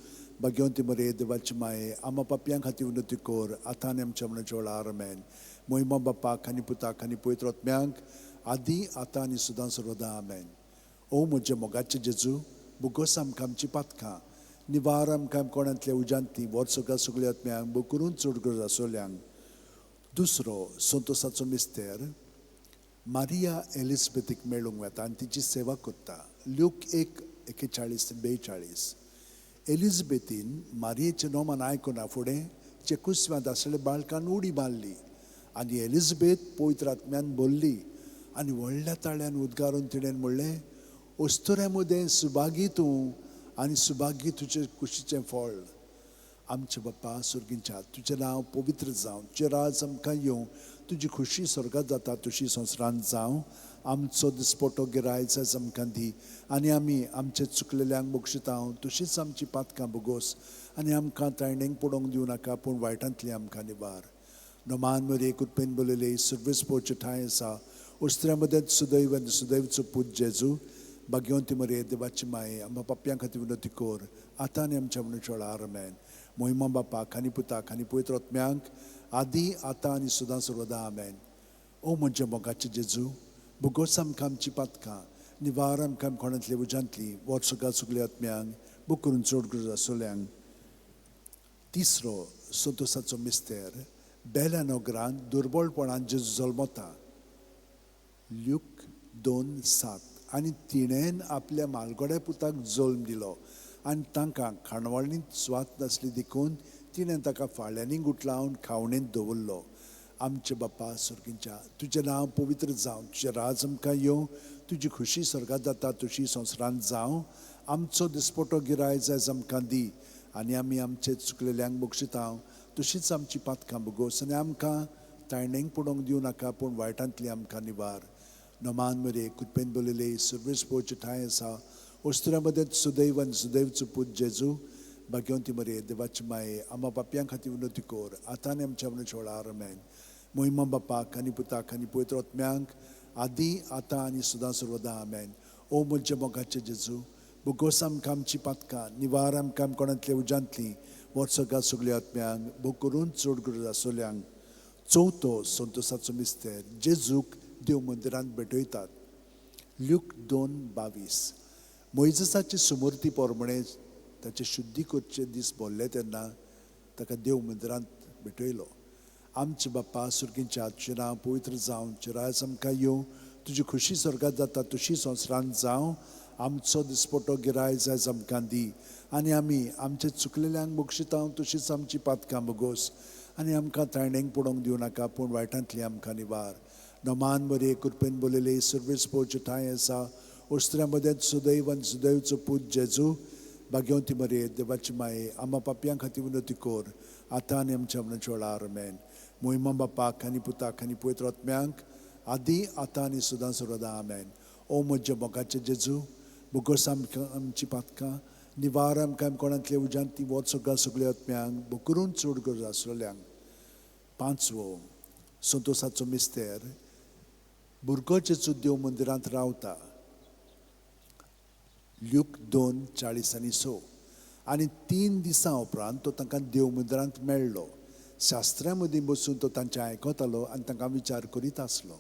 भाग्यवंती मरये, देवाची माये, आमा पापयां खातीर विनंती कर आतां आनी आमच्या मरणाच्या वेळार. आमेन. मोहिमा बापाक आनी पुताक आनी पवित्र आत्म्यांक, आदी आतां आनी सदां सर्वदा. आमेन. ओ म्हज्या मोगाचे जेजू, बोगोस आमकां आमची पातकां, निवार आमकां कोणांतल्या उज्यांतली, वर्सगा सगल्या आत्म्यांक बोकरून चड गरज आसोल्यांक. दुसरो संतोसाचो मिस्तेर, मारिया एलिजबेथीक मेळूंक वेता आनी तिची सेवा करता. ल्यूक 1:41-42. एलिजबेथीन मारियेचें नोमान आयकना फुडें चेकुस्व्यांत आसलेल्या बाळकान उडी मारली आनी एलिजबेथ पवित्र आत्म्यान भरली आनी व्हडल्या ताळ्यान उद्गारून तिणें म्हणलें, ओस्तुऱ्या मदें सुभागी तूं आनी सुभागी तुजे कुशीचें फळ. आमचे बाप्पा सुर्गींच्या, तुजें नांव पवित्र जावं, तुजें राज आमकां येवं, तुजी खोशी स्वर्गात जाता तशी संवसारांत जावं. आमचो दिसपटो गिराय जायज आमकां दी आनी आमी आमचे चुकलेल्यांक बक्षिता तशींच आमची पातकां बोगोस आनी आमकां तायणेंक पडोवंक दिवं नाका, पूण वायटांतली आमकां निवार. नमान मरये, कृपेन बोलले, सुर्वीस पोवचे ठांय आसा, ओस्त्र्या मदें सुदैव आनी सुदैवचो पूत जेजू. भाग्यवंती मरये, देवाची माये, आमकां पापयां खातीर विनंती कर आतां आनी आमच्या मरणाच्या वेळार. आमेन. मोहिमा बापाक आनी पुताक आनी पवित्र आत्म्यांक, आदी आतां आनी सदां सर्वदा. आमेन. ओ म्हज्या मोगाचे जेजू, बोगोस आमकां आमची पातकां, निवार आमकां कोणांतली उज्यांतली, वर्सगा सगल्या आत्म्यांक बोकरून चड गरज आसोल्यांक. तिसरो संतोसाचो मिस्तेर, बेल्या नगरांत दुर्बळपणान जेजू जल्मता. ल्यूक 2:7. आनी तिणेन आपल्या मालगोड्या पुताक जल्म दिलो आनी तांकां खाणवळींत सुवात नासली देखून तिणें ताका फाळ्यांनी गुटलावन खावणेंत दवरलो. आमचे बाप्पा सुर्गींच्या, तुजें नांव पवित्र जावं, तुजें राज आमकां येवं, तुजी खोशी स्वर्गात जाता तशी संवसारांत जावं. आमचो दिसपटो गिराय जायज आमकां दी आनी आमी आमचे चुकलेल्यांक बक्षिता तशींच आमची पातकां बोगोस आनी आमकां तायणेंक पडोवंक दिवं नाका, पूण वायटांतली आमकां निवार. नमान मरये, कृपेन बोलले, सुर्वीस पोवचे ठांय आसा, ओस्त्र्या मदें सुदैव आनी सुदैवचो पूत जेजू. भाग्यवंती मरये, देवाची माये, आमा पापयां खातीर विनंती कर आतां आनी आमच्या मरणाच्या वेळार. आमेन. मोहिमा बापाक आनी पुताक आनी पवित्र आत्म्यांक, आदी आतां आनी सदां सर्वदा. आमेन. ओ म्हज्या मोगाचे जेजू, बोगोस आमकां आमची पातकां, निवार आमकां कोणांतल्या उज्यांतली, वर्सगा सगल्या आत्म्यांक बोकरून चड गरज आसोल्यांक. चवथो संतोसाचो मिस्तेर, जेजूक देव मंदिरांत भेटयतात. ल्यूक 2:22. मोयजसाची सुमूर्ती पोरमणे ताचे शुद्धी करचे दीस भरले तेन्ना ताका देव मंदिरांत भेटयलो आमचे बाप्पा सुर्गींच्या, तुजें नांव पवित्र जावं, तुजें राज आमकां येवं, तुजी खुशी स्वर्गात जाता तशी संवसारांत जावं. आमचो दिसपटो गिरायज आयज आमकां दी आनी आमी आमचे चुकलेल्यांक बक्षिता तशीच आमची पातकां बगोस आनी आमकां ताणेंक पडोवंक दिवं नाका, पूण वायटांतली आमकां निवार. नमान बरे कृपेन बोलयले सर्वेस पोवचे ठांय आसा. ओस्त्र्या मदें सुदैव आनी सुदैवचो पूत जेजू, भाग्यवंती मरे देवाची माये, आमा पापयां खातीर विनवती कर आतां आनी आमच्या मरणाच्या वेळार. आमेन. मोहिमा बापाक आनी पुताक आनी पवित्र आत्म्यांक, आदी आतां आनी सदां सर्वदा. आमेन. ओ म्हज्या मोगाचे जेजू, बोगोस आमकां आमची पातकां निवार आमकां कोणांतले उज्यांत ती वच सगळ्या सगळ्या आत्म्यांक बोकरून चड गरज आसलेल्यांक. पांचवो संतोसाचो मिस्तेर, भुरगो जेजू देव मंदिरांत रावता. ल्यूक 2:40-6. आनी 3 दिसां उपरांत तो तांकां देव मंदिरांत मेळ्ळो. शास्त्र्यां मदीं बसून तो तांचें आयकतालो आनी तांकां विचार करीत आसलो.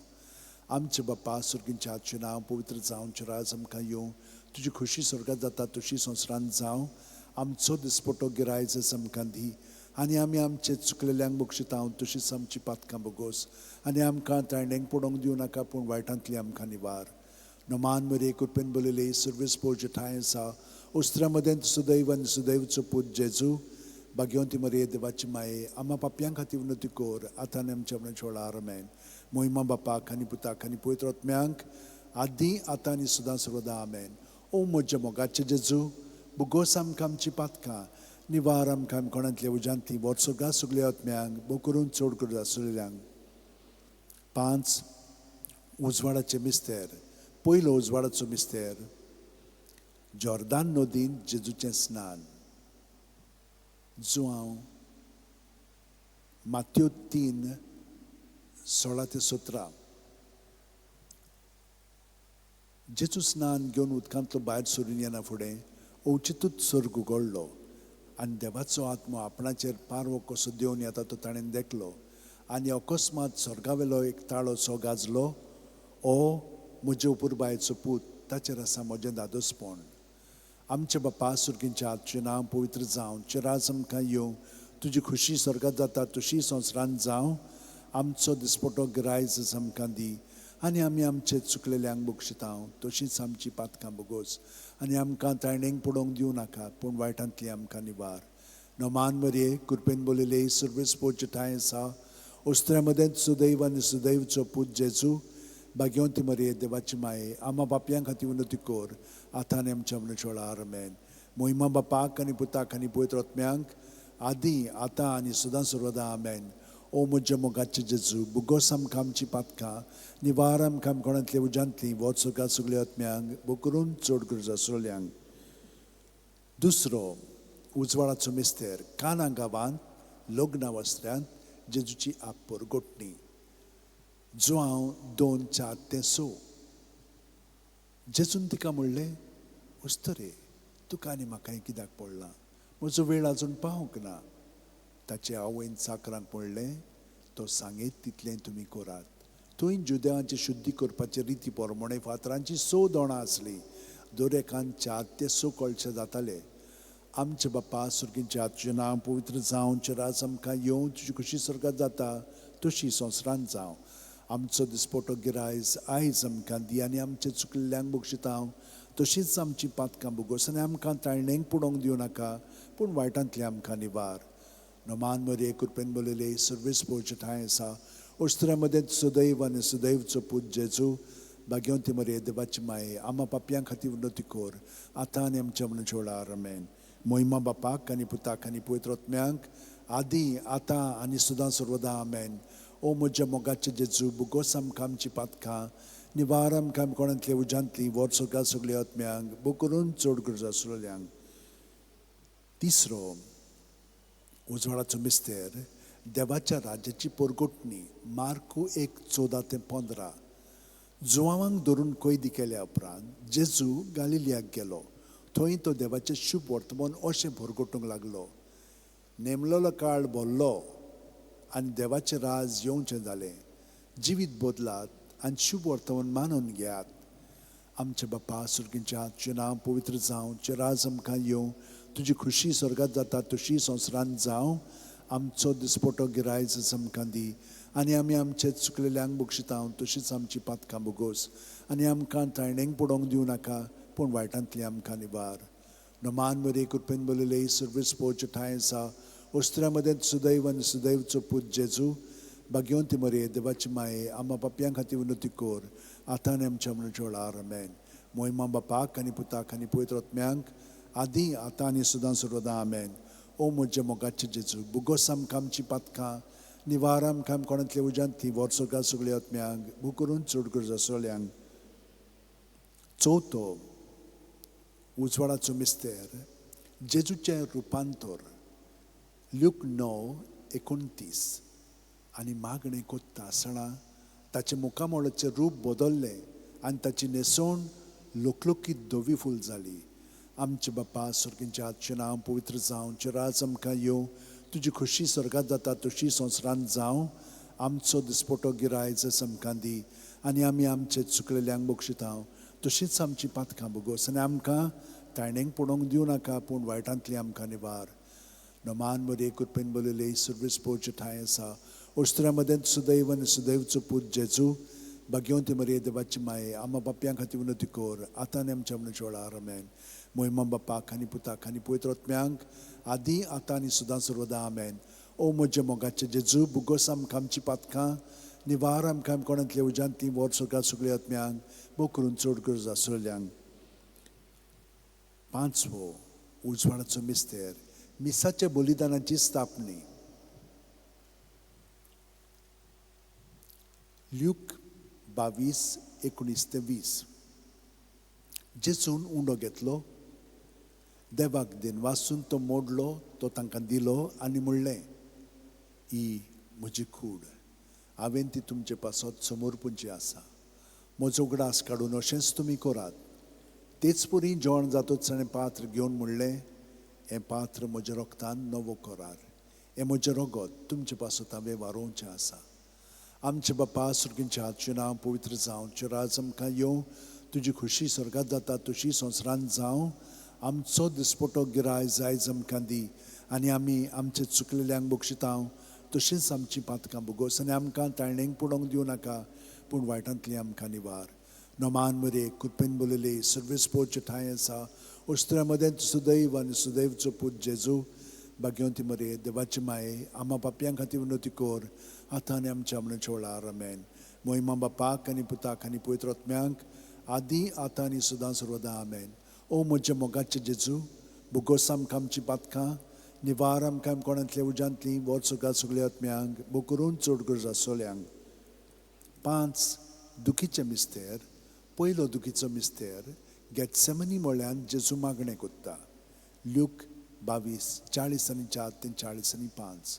आमचे बाप्पा सुर्गींच्या, तुजें नांव पवित्र जावं, तुजें राज आमकां येवं, तुजी खुशी स्वर्गात जाता तशी संवसारांत जावं. आमचो दिसपटो गिरायज आमकां दी आनी आमी आमचे चुकलेल्यांक बक्षिता तशीच आमची पातकां बगोस आनी आमकां ताणेंक पडोवंक दिवं नाका, पूण वायटांतली आमकां निवार. नमान मरे कृपेन बोलयले सर्वेस पोवचे ठांय आसा. उस्त्र्या मदें सुदैव आनी सुदैवचो पूत जेजू, भाग्यवंती मरे देवाची माये, आमा पापयां खातीर विनवती कर आतां आनी आमच्या मरणाच्या वेळार. आमेन. मोहिमा बापाक आनी पुताक आनी पवित्र आत्म्यांक, आदी आतां आनी सदां सर्वदा. आमेन. ओ म्हज्या मोगाचे जेजू, बोगोस आमकां आमची पातकां निवार आमकां कोणांतल्या उज्यांतली वच सगळ्या सगळ्या आत्म्यांक बोकरून चड करून आसलेल्यांक. 5 उजवाडाचे मिस्तेर. पयलो उजवाडाचो मिस्तेर, जॉर्दान नदीन जेजूचें स्नान. जुआंव मात्यो 3:16-17. जेजू स्नान घेवन उदकांतलो भायर सरून येना फुडें अवचितूच सर्ग उगडलो आनी देवाचो आत्मो आपणाचेर पारवो कसो देंवन येता तो ताणें देखलो. आनी अकस्मात स्वर्गावेलो एक ताळो सो गाजलो, ओ म्हजे अपुरबायेचो पूत, ताचेर आसा म्हजें दादोसपण. आमचे बाप्पा सुर्गींच्या, तुजें नांव पवित्र जावं, तुजें राज आमकां येवं, तुजी खुशी स्वर्गात जाता तशी संवसारांत जावं. आमचो दिसपटो गिरायज आमकां दी आनी आमी आमचे चुकलेल्यांक बक्षिता तशीच आमची पातकां बगोस आनी आमकां ताणेंक पडोवंक दिवं नाका, पूण वायटांतली आमकां निवार. नमान मरये कृपेन बोलयले सर्वेस पोवचे ठांय आसा. उस्त्र्या मदें सुदैव आनी सुदैवचो पूत जेजू, भाग्यवंती मरये देवाची माये, आमा पापयां खातीर विनवती कर आतां आनी आमच्या मरणाच्या वेळार. आमेन. मोहिमा बापाक आनी पुताक आनी पवित्र आत्म्यांक, आदी आतां आनी सदां सर्वदा. आमेन. ओ म्हज्या मोगाचे जेजू, बोगोस आमकां आमची पातकां निवार आमकां कोणांतले उज्यांतली वच सगळ्या सगळ्या आत्म्यांक बोकरून चड गरज आसलेल्यांक. दुसरो उजवाडाचो मिस्तेर, काना गांवांत लग्ना वस्त्र्यांत जेजूची आपपरगोटणी. जुआंव 2:4-6. जेजून तिका म्हणलें, उस्तरे तुका आनी म्हाका कित्याक पडलां, म्हजो वेळ आजून पावंक ना. ताचे आवयन चाकरांक म्हणलें, तो सांगीत तितलें तुमी करात. थंय जुदेवांची शुद्धी करपाचे रिती प्रमाणे फातरांची 6 दोणां आसलीं, दर एकान 4 ते 6 कळशे जाताले. आमचे बाप्पा सुर्गींच्या, तुजें नांव पवित्र जावं, तुजें राज आमकां येवं, तुजी खुशी स्वर्गात जाता तशी संवसारांत जावं. आमचो दिसपटो गिरायज आयज आमकां दी आनी आमचे चुकलेल्यांक बक्षिता तशीच आमची पातकां बोगोस आनी आमकां ताळणेंक पडोवंक दिवं नाका, पूण वायटांतली आमकां निवार. नमान मरये कृपेन बोलयले सर्वेस पोवचे ठांय आसा. उस्त्र्या मदें सुदैव आनी सुदैवचो पूत जेजू, भाग्यवंती मरये देवाची माये, आमा पापयां खातीर विनवती कर आतां आनी आमच्या मरणाच्या वेळार. आमेन. मोहिमा बापाक आनी पुताक आनी पवित्र आत्म्यांक, आदी आतां आनी सदां सर्वदा. आमेन. ओ म्हज्या मोगाचे जेजू, बोगोस आमकां आमची पातकां निवार आमकां कोणांतले उज्यांतली वच सगळ्या सगळ्या आत्म्यांक बोकरून चड गरज आसलेल्यांक. तिसरो उजवाडाचो मिस्तेर, देवाच्या राज्याची परगोटणी. मार्कू 1:14-15. जुवांक धरून कैदी केल्या उपरांत जेजू गालिलियाक गेलो. थंय तो देवाचें शुभ वर्तमान अशें भरगोटूंक लागलो. नेमलेलो काळ भरलो आनी देवाचें राज येवचें जालें. जिवीत बदलात आनी शुभ वर्तमान मानून घेयात. आमचे बाप्पा सुर्गींच्या, तुजें नांव पवित्र जावं, तुजें राज आमकां येवं, तुजी खुशी स्वर्गात जाता तशी संवसारांत जावं. आमचो दिसपटो गिरायज आमकां दी आनी आमी आमचे चुकलेल्यांक बक्षिता तशीच आमची पातकां बोगोस आनी आमकां तायणेंक पडोवंक दिवं नाका पूण वायटांतली आमकां निवार. नमान मरे कृपेन बलयले सर्वीस पोवचे ठांय आसा वस्त्रा मदें सुदैव आनी सुदैवचो पूत जेजू भाग्यवंती मरे देवाची माये आमा पापयां खातीर विनवती कर आतां आनी आमच्या मरणाच्या वेळार. आमेन. मोहिमा बापाक आनी पुताक आनी पवित्र आत्म्यांक आदी आतां आनी सदां सर्वदां. आमेन. ओ म्हज्या मोगाचे जेजू बुगोस आमकां आमची पातकां निवार आमकां कोणांतल्या उज्यांतली वर्सोगा सगळ्या आत्म्यांक भू करून चड गरज आसल्यांक. चवथो उजवाडाचो मिस्तेर जेजूचें रुपांतर. ल्यूक 9:29. आनी मागणें कोत्ता आसतना ताचें मुखामळाचें रूप बदल्लें आनी ताची न्हेसवण लोकलोकीत धवी फूल जाली. आमचे बापा सर्गींच्या हातचें नांव पवित्र जावं, राज आमकां येवं, तुजी खोशी स्वर्गांत जाता तशी संवसारांत जावं. आमचो दिसपटो गिरायज आमकां दी आनी आमी आमचे चुकलेल्यांक बक्षिता तशीच आमची पातकां बोगोस आनी आमकां तायणेंक पडोवंक दिवं नाका पूण वायटांतली आमकां निवार. नमान मरे कृपेन बलयले सर्वीस पोवचे ठांय आसा वस्त्रा मदें सुदैव आनी सुदैवचो पूत जेजू भाग्यवंती मरे देवाची माये आमा पापयां खातीर विनवती कर आतां आनी आमच्या मरणाच्या वेळार. आमेन. मोहिमा बापाक आनी पुताक आनी पवित्र आत्म्यांक आदी आतां आनी सदां सर्वदां. आमेन. ओ म्हज्या मोगाचे जेजू बुगोस आमकां आमची पातकां निवार आमकां कोणांतल्या उज्यांतली वर्सोगा सगळ्या आत्म्यांक भोव करून चड गरज आसल्यांक. पांचवो उजवाडाचो मिस्तेर मिसाच्या बलिदानाची स्थापणी. ल्यूक 22:19-20. जेजून उंडो घेतलो, देवाक दिनवासून तो मोडलो, तो तांकां दिलो आनी म्हणलें, ही म्हजी कूड, हांवें ती तुमचे पासत समर्पूंची आसा. म्हजो उगडास काडून अशेंच तुमी करात. तेच परी जेवण जातच ताणें पात्र घेवन म्हणलें, हें पात्र म्हज्या रोगतान नवो करार, हें म्हजें रगत तुमचे पासत हांवें वारोवचें आसा. आमचे बापा सर्गींच्या हातचें नांव पवित्र जावं, राज आमकां येवं, तुजी खोशी स्वर्गांत जाता तशी संवसारांत जावं. आमचो दिसपटो गिरायज आयज आमकां दी आनी आमी आमचे चुकलेल्यांक बक्षिता तशीच आमची पातकां बोगोस आनी आमकां ताळणेंक पडोवंक दिवं नाका पूण वायटांतली आमकां निवार. नमान मरे कृपेन बलयले सर्वीस पोवचे ठांय आसा वस्त्रा मदें सुदैव आनी सुदैवचो पूत जेजू भाग्यवंती मरे देवाची माये आमा पापयां खातीर विनवती कर आतां आनी आमच्या मरणाच्या वेळार. आमेन. मोहिमा बापाक आनी पुताक आनी पवित्र आत्म्यांक आदी आतां आनी सदां सर्वदां. आमेन. ओ म्हज्या मोगाचे जेजू बुगोस आमकां आमची पातकां निवार आमकां कोणांतल्या उज्यांतली वर्सोगा सगळ्या आत्म्यांक भोव करून चड गरज आसल्यांक. पांच दुखीचे मिस्तेर. पयलो दुखीचो मिस्तेर गेटसेमनी म्हळ्यान जेजू मागणें कोत्ता. ल्यूक 22:44 45.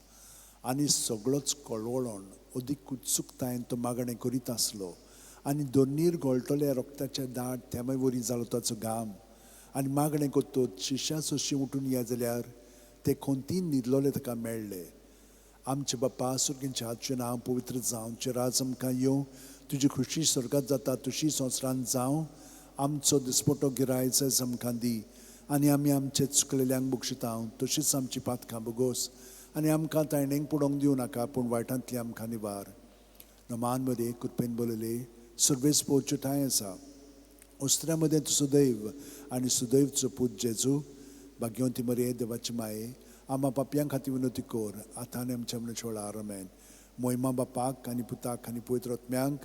आनी सगळोच कळवळोन अदीक उत्सुकतायेन तो मागणें करीत आसलो आनी दोनीर गळटल्या रोगताच्या दाट थेंबे वरी जालो ताचो घाम. आनी मागणें कोत्तोच शिश्या सोशी उठून या जाल्यार ते खोंतीन न्हिदलोले ताका मेळ्ळे. आमचे बापा सर्गींच्या हातचें नांव पवित्र जावं, राज आमकां येवं, तुजी खोशी स्वर्गांत जाता तशी संवसारांत जावं. आमचो दिसपटो गिरायज आमकां दी आनी आमी आमचे चुकलेल्यांक बक्षिता तशीच आमची पातकां बोगोस आनी आमकां तायणेंक पडोवंक दिवं नाका पूण वायटांतली आमकां निवार. नमान मरे कृपेन बलयले सर्वेस पोवचे ठांय आसा वस्त्रा मदें सुदैव आनी सुदैवचो पूत जेजू भाग्यवंती मरे देवाची माये आमा पापयां खातीर विनवती कर आतां आनी आमच्या मरणाच्या वेळार. आमेन. मोहिमा बापाक आनी पुताक आनी पवित्र आत्म्यांक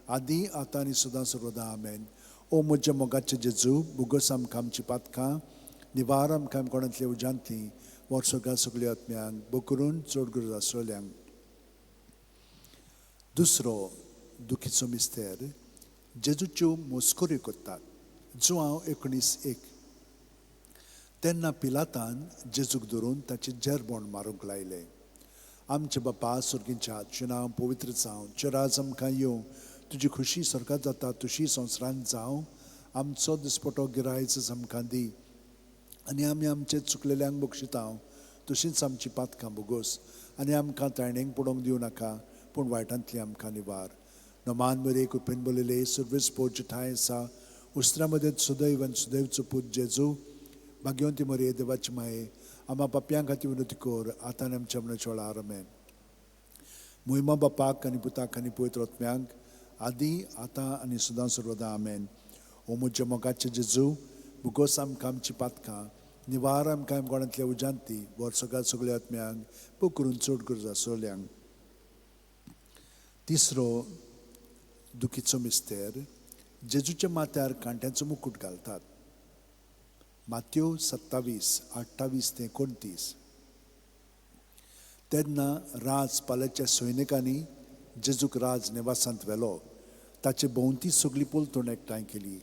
आदी आतां आनी सदां सर्वदां. आमेन. ओ म्हज्या मोगाचे जेजू बुगोस आमकां आमची पातकां निवार आमकां कोणांतल्या उज्यांतली वर्सोगा सगळ्या आत्म्यांक भोव करून चड गरज आसल्यांक. दुसरो दुखीचो मिस्तेर जेजूच्यो मस्कऱ्यो करतात. जुआंव 19:1. तेन्ना पिलातान जेजूक धरून ताचें जेरबोण मारूंक लायलें. आमचे बापा सर्गींच्या हातचें नांव पवित्र जावं, राज आमकां येवं, तुजी खोशी स्वर्गांत जाता तशी संवसारांत जावं. आमचो दिसपटो गिरायज आमकां दी आनी आमी आमचे चुकलेल्यांक बक्षिता तशीच आमची पातकां बोगोस आनी आमकां तायणेंक पडोवंक दिवं नाका पूण वायटांतली आमकां निवार. नमान मरे कृपेन बलयले सर्वीस पोवचे ठांय आसा उस्त्रा मदें सुदैव आनी सुदैवचो पूत जेजू भाग्यवंती मरे देवाची माये आमा पापयां खातीर विनवती कर आतां आनी आमच्या मरणाच्या वेळार. आमेन. मोहिमा बापाक आनी पुताक आनी पवित्र आत्म्याक, आदी आतां आनी सदां सर्वदा. आमेन. ओ म्हज्या मोगाचे जेजू, भुगोस आमकां आमची पातकां, निवार आमकां गोडांतल्या उजांती, वर्सगात सगळ्या आत्म्यांक, पोकरून चड गरज आसल्यांक. तिसरो दुखीचो मिस्तेर, जेजूच्या माथ्यार कांट्यांचो मुकूट घालतात. मात्यो 27 28 ते 29. तेन्ना राज पाल्याच्या सैनिकांनी जेजूक राज निवासांत व्हेलो. ताचे भोंवती सगळी पलतण एकठांय केली.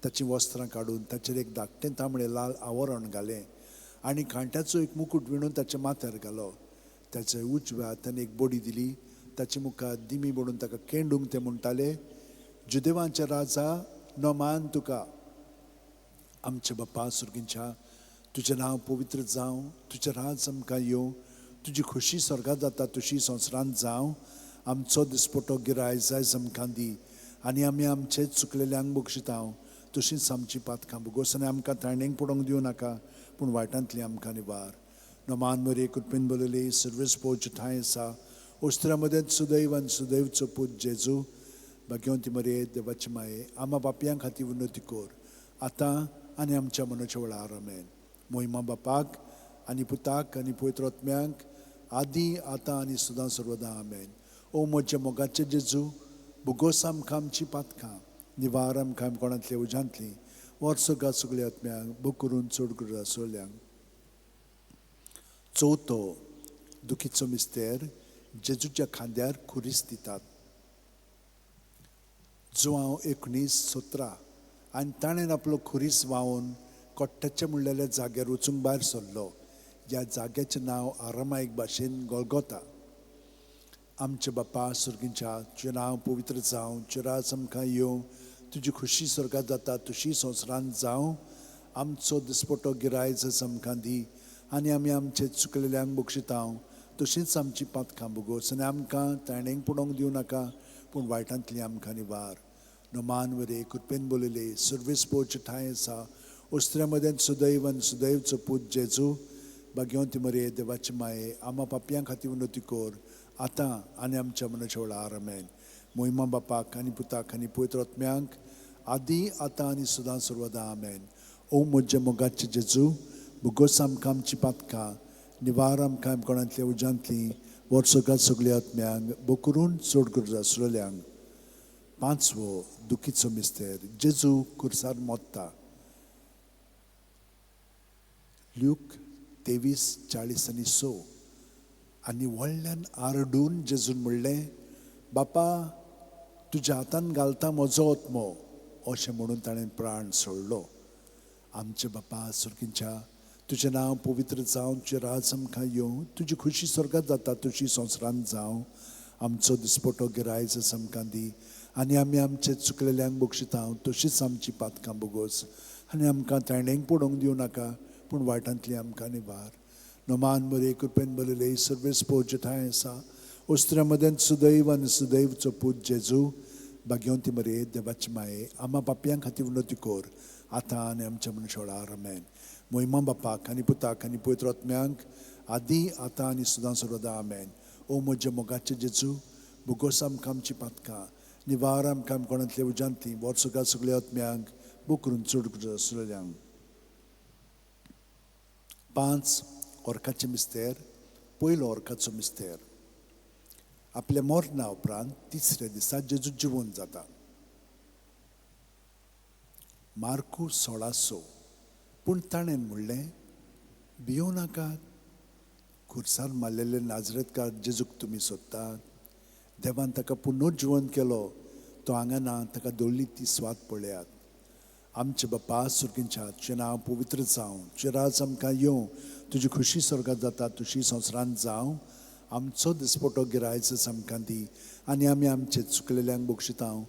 ताचीं वस्त्रां काडून ताचेर एक धाकटें तांबडें लाल आवरण घालें आनी कांट्याचो एक मुकूट विणून ताच्या माथ्यार घालो. ताच्या उजव्या हातान एक बडी दिली. ताचे मुखार दिमी बडून ताका केंडूंक ते म्हणटाले, जुदेवांच्या राजा नमान तुका. आमच्या बापा सुर्गींच्या, तुजें नांव पवित्र जावं, तुजें राज आमकां येवं, तुजी खोशी स्वर्गांत जाता तशी संवसारांत जावं. आमचो दिसपटो गिराय जायज आमकां दी आनी आमी आमचे चुकलेल्यांक बक्षितांव तशींच आमची पातकां भोगोस आनी आमकां ताणेंक पडोवंक दिवं नाका, पूण वायटांतली आमकां निवार. नमान मरे कृपेन बरयले सर्वेस पोवचे ठांय आसा, ओस्त्रा मदेंत सुदैव आनी सुदैवचो पूत जेजू, भाग्यवंती मरे देवाची माये, आमा बापयां खातीर विनवती कर आतां आनी आमच्या मनाच्या वेळार. आमेन. मोहिमा बापाक आनी पुताक आनी पवित्र आत्म्यांक, आदी आतां आनी सदां सर्वदां. आमेन. ओ म्हज्या मोगाचे जेजू, भुगोस आमकां आमची पातकां, निवार आमकां कोणांतल्या उजांतली, वर्सगात सगळ्या आत्म्यांक, भोग करून चड गरज आसल्यांक. चवथो दुखीचो मिस्तेर, जेजूच्या खांद्यार खुरीस दितात. जुवांव 19:17. आनी ताणें आपलो खुरीस व्हांवून कोट्ट्याच्या म्हणलेल्या जाग्यार वचूंक भायर सरलो. ह्या जाग्याचें नांव आरामायक भाशेन गोलगोता. आमच्या बापा सुर्गींच्या, तुजें नांव पवित्र जावं, तुजें राज आमकां येवं, तुजी खोशी स्वर्गांत जाता तशी संवसारांत जावं. आमचो दिसपटो गिरायज आमकां दी आनी आमी आमचे चुकलेल्यांक बक्षितांव तशींच आमची पातकां भोगोस आनी आमकां ताणेंक पडोवंक दिवं नाका, पूण वायटांतली आमकां निवार. नमान वरे कृपेन बोलयले सर्वेस पोवचे ठांय आसा, ओस्त्र्या मदेंत सुदैव आनी सुदैवचो पूत जेजू, भाग्यवंती मरे देवाची माये, आमा पापयां खातीर विनवती कर आतां आनी आमच्या मनाच्या वेळार. आमेन. मोहिमा बापाक आनी पुताक आनी पवित्र आत्म्यांक, आदी आतां आनी सदां सर्वदां. आमेन. ओ म्हज्या मोगाचे जेजू, भुगोस आमकां आमची पातकां, निवार आमकां कोणांतल्या उजांतली, वर्सगात सगळ्या आत्म्यांक, बोकरून चड गरज आसलेल्यांक. पांचवो दुखीचो मिस्तेर, जेजू खुर्सार मोत्ता. ल्यूक 23:40 6. आनी व्हडल्यान आरडून जेजून म्हणलें, बापा तुज्या हातान घालता म्हजो आत्मो, अशें म्हणून ताणें प्राण सोडलो. आमचे बापा सुर्गींच्या, तुजें नांव पवित्र जावं, तुजें राज आमकां येवं, तुजी खोशी स्वर्गांत जाता तशी संवसारांत जावं. आमचो दिसपटो गिरायज आमकां दी आनी आमी आमचे चुकलेल्यांक बक्षितांव तशीच आमची पातकां भोगोस आनी आमकां ताणेंक पडोवंक दिवं नाका, पूण वायटांतली आमकां निवार. नमान बरे कृपेन बरयले सर्वेस पोवचे ठांय आसा, ओस्त्र्या मदेंत सुदैव आनी सुदैवचो पूत जेजू, भाग्यवंती मरे देवाची माये, आमा पापयां खातीर विनवती कर आतां आनी आमच्या मनशा वेळार. आमेन. मोहिमा बापाक आनी पुताक आनी पवित्र आत्म्यांक, आदी आतां आनी सदां सर्वदां. आमेन. ओ म्हज्या मोगाचे जेजू, भुगोस आमकां आमची पातकां, निवार आमकां कोणांतल्या उजांतली, वर्सगात सगळ्या आत्म्यांक, बोकरून चड गरज आसलेल्यांक. 5 ओर्काचे मिस्तेर, पयलो ओर्काचो मिस्तेर. आपल्या मरणा उपरांत तिसऱ्या दिसा जेजू जिवंत जाता. मार्कू 16:6. पूण ताणें म्हणलें, भियों नाकात, खुर्सार मारलेले नाजरेतकार जेजूक तुमी सोदतात. देवान ताका पुनर्जिवंत केलो, तो हांगा ना, ताका दवरली ती स्वाद पळयात. आमचे बापा सुर्गींच्या, तुजें नांव पवित्र जावं, तुजें राज आमकां येवं, तुजी खोशी स्वर्गांत जाता तशी संवसारांत जावं. आमचो दिसपटो गिरायज आमकां दी आनी आमी आमचे चुकलेल्यांक बक्षितांव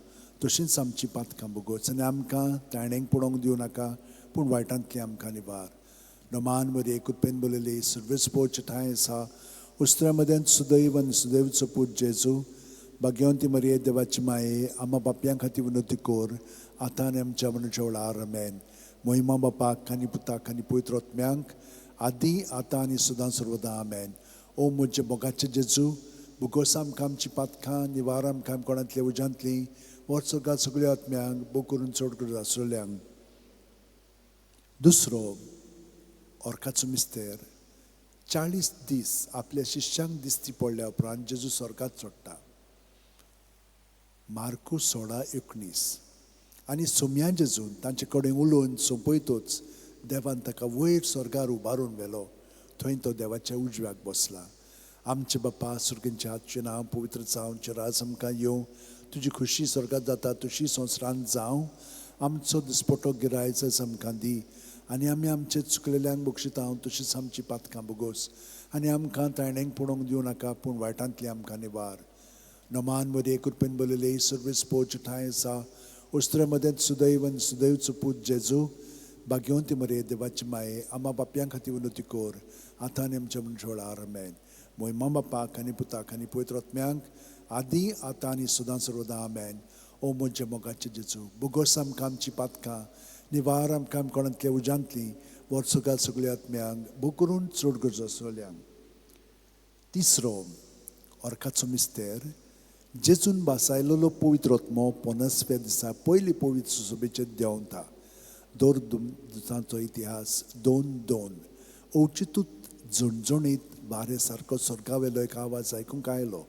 तशींच आमची पातकां भोगोस आनी आमकां ताणेंक पडोवंक दिवं नाका, पूण वायटांतली आमकां निवार. नमान मरे कृपेन बरयले सर्वेस पोवचे ठांय आसा, उस्त्र्या मदेंत सुदैव आनी सुदैवचो पूत जेजू, भाग्यवंती मरे देवाची माये, आमा बापयां खातीर विनवती कर आतां आनी आमच्या मनाच्या वेळार. आमेन. मोहिमा बापाक आनी पुताक आनी पवित्र आत्म्यांक, आदी आतां आनी सदां सर्वदां. आमेन. ओ म्हजे मोगाचे जेजू, भुगोस आमकां आमची पातकां, निवार आमकां कोणांतल्या उज्यांतली, वर्सगां सगळ्या आत्म्यांक भोग करून चड करून आसलेल्यांक. दुसरो ऑर्काचो मिस्तेर. 40 दीस आपल्या शिष्यांक दिसती पडल्या उपरांत जेजू स्वर्गात चडटा. मार्कू 16:19. आनी सोम्या जेजून तांचे कडेन उलोवन सोंपयतोच देवान ताका वयर स्वर्गार उबारून व्हेलो. थंय तो देवाच्या उजव्याक बसला. आमचे बापा सुर्गींच्या, तुजें नांव पवित्र जावं, तुजें राज आमकां येवं, तुजी खुशी स्वर्गात जाता तशी संवसारांत जावं. आमचो दिसपटो गिरायच आमकां दी आनी आमी आमचे चुकलेल्यांक बक्षिता तशीच आमची पातकां बोगोस आनी आमकां ताणेंक पळोवंक दिवं नाका, पूण वायटांतली आमकां निवार. नमान मदीं कृपेन बरयले सर्वीस पोच ठांय आसा. उस्त्रे मदेंत सुदैव आनी सुदैवचो पूत जेजू, भाग्यवंती मरे देवाची माये, आमा बापयां खातीर विनवती कर आतां आनी आमच्या मनशां. आमेन. मोहिमा बापाक आनी पुताक आनी पवित्र आत्म्यांक, आदी आतां आनी सदां सर्वदां. आमेन. ओ म्हज्या मोगाचे जेजू, बोगोस आमकां आमची पातकां, निवार आमकां कोणांतल्या उज्यांतली, वर्सगां सगळ्या आत्म्यांक भोग करून चड गरज आसलेल्यांक. तिसरो ऑर्काचो मिस्तेर. जेजून भासायलेलो पवित्र आत्मो 50व्या दिसा पयली पवित्र सुसोबेचेर देंवता. दर दुतांचो इतिहास 2:2. अवचितूच झणझणीत वारे सारको स्वर्गावेलो एक आवाज आयकूंक आयलो.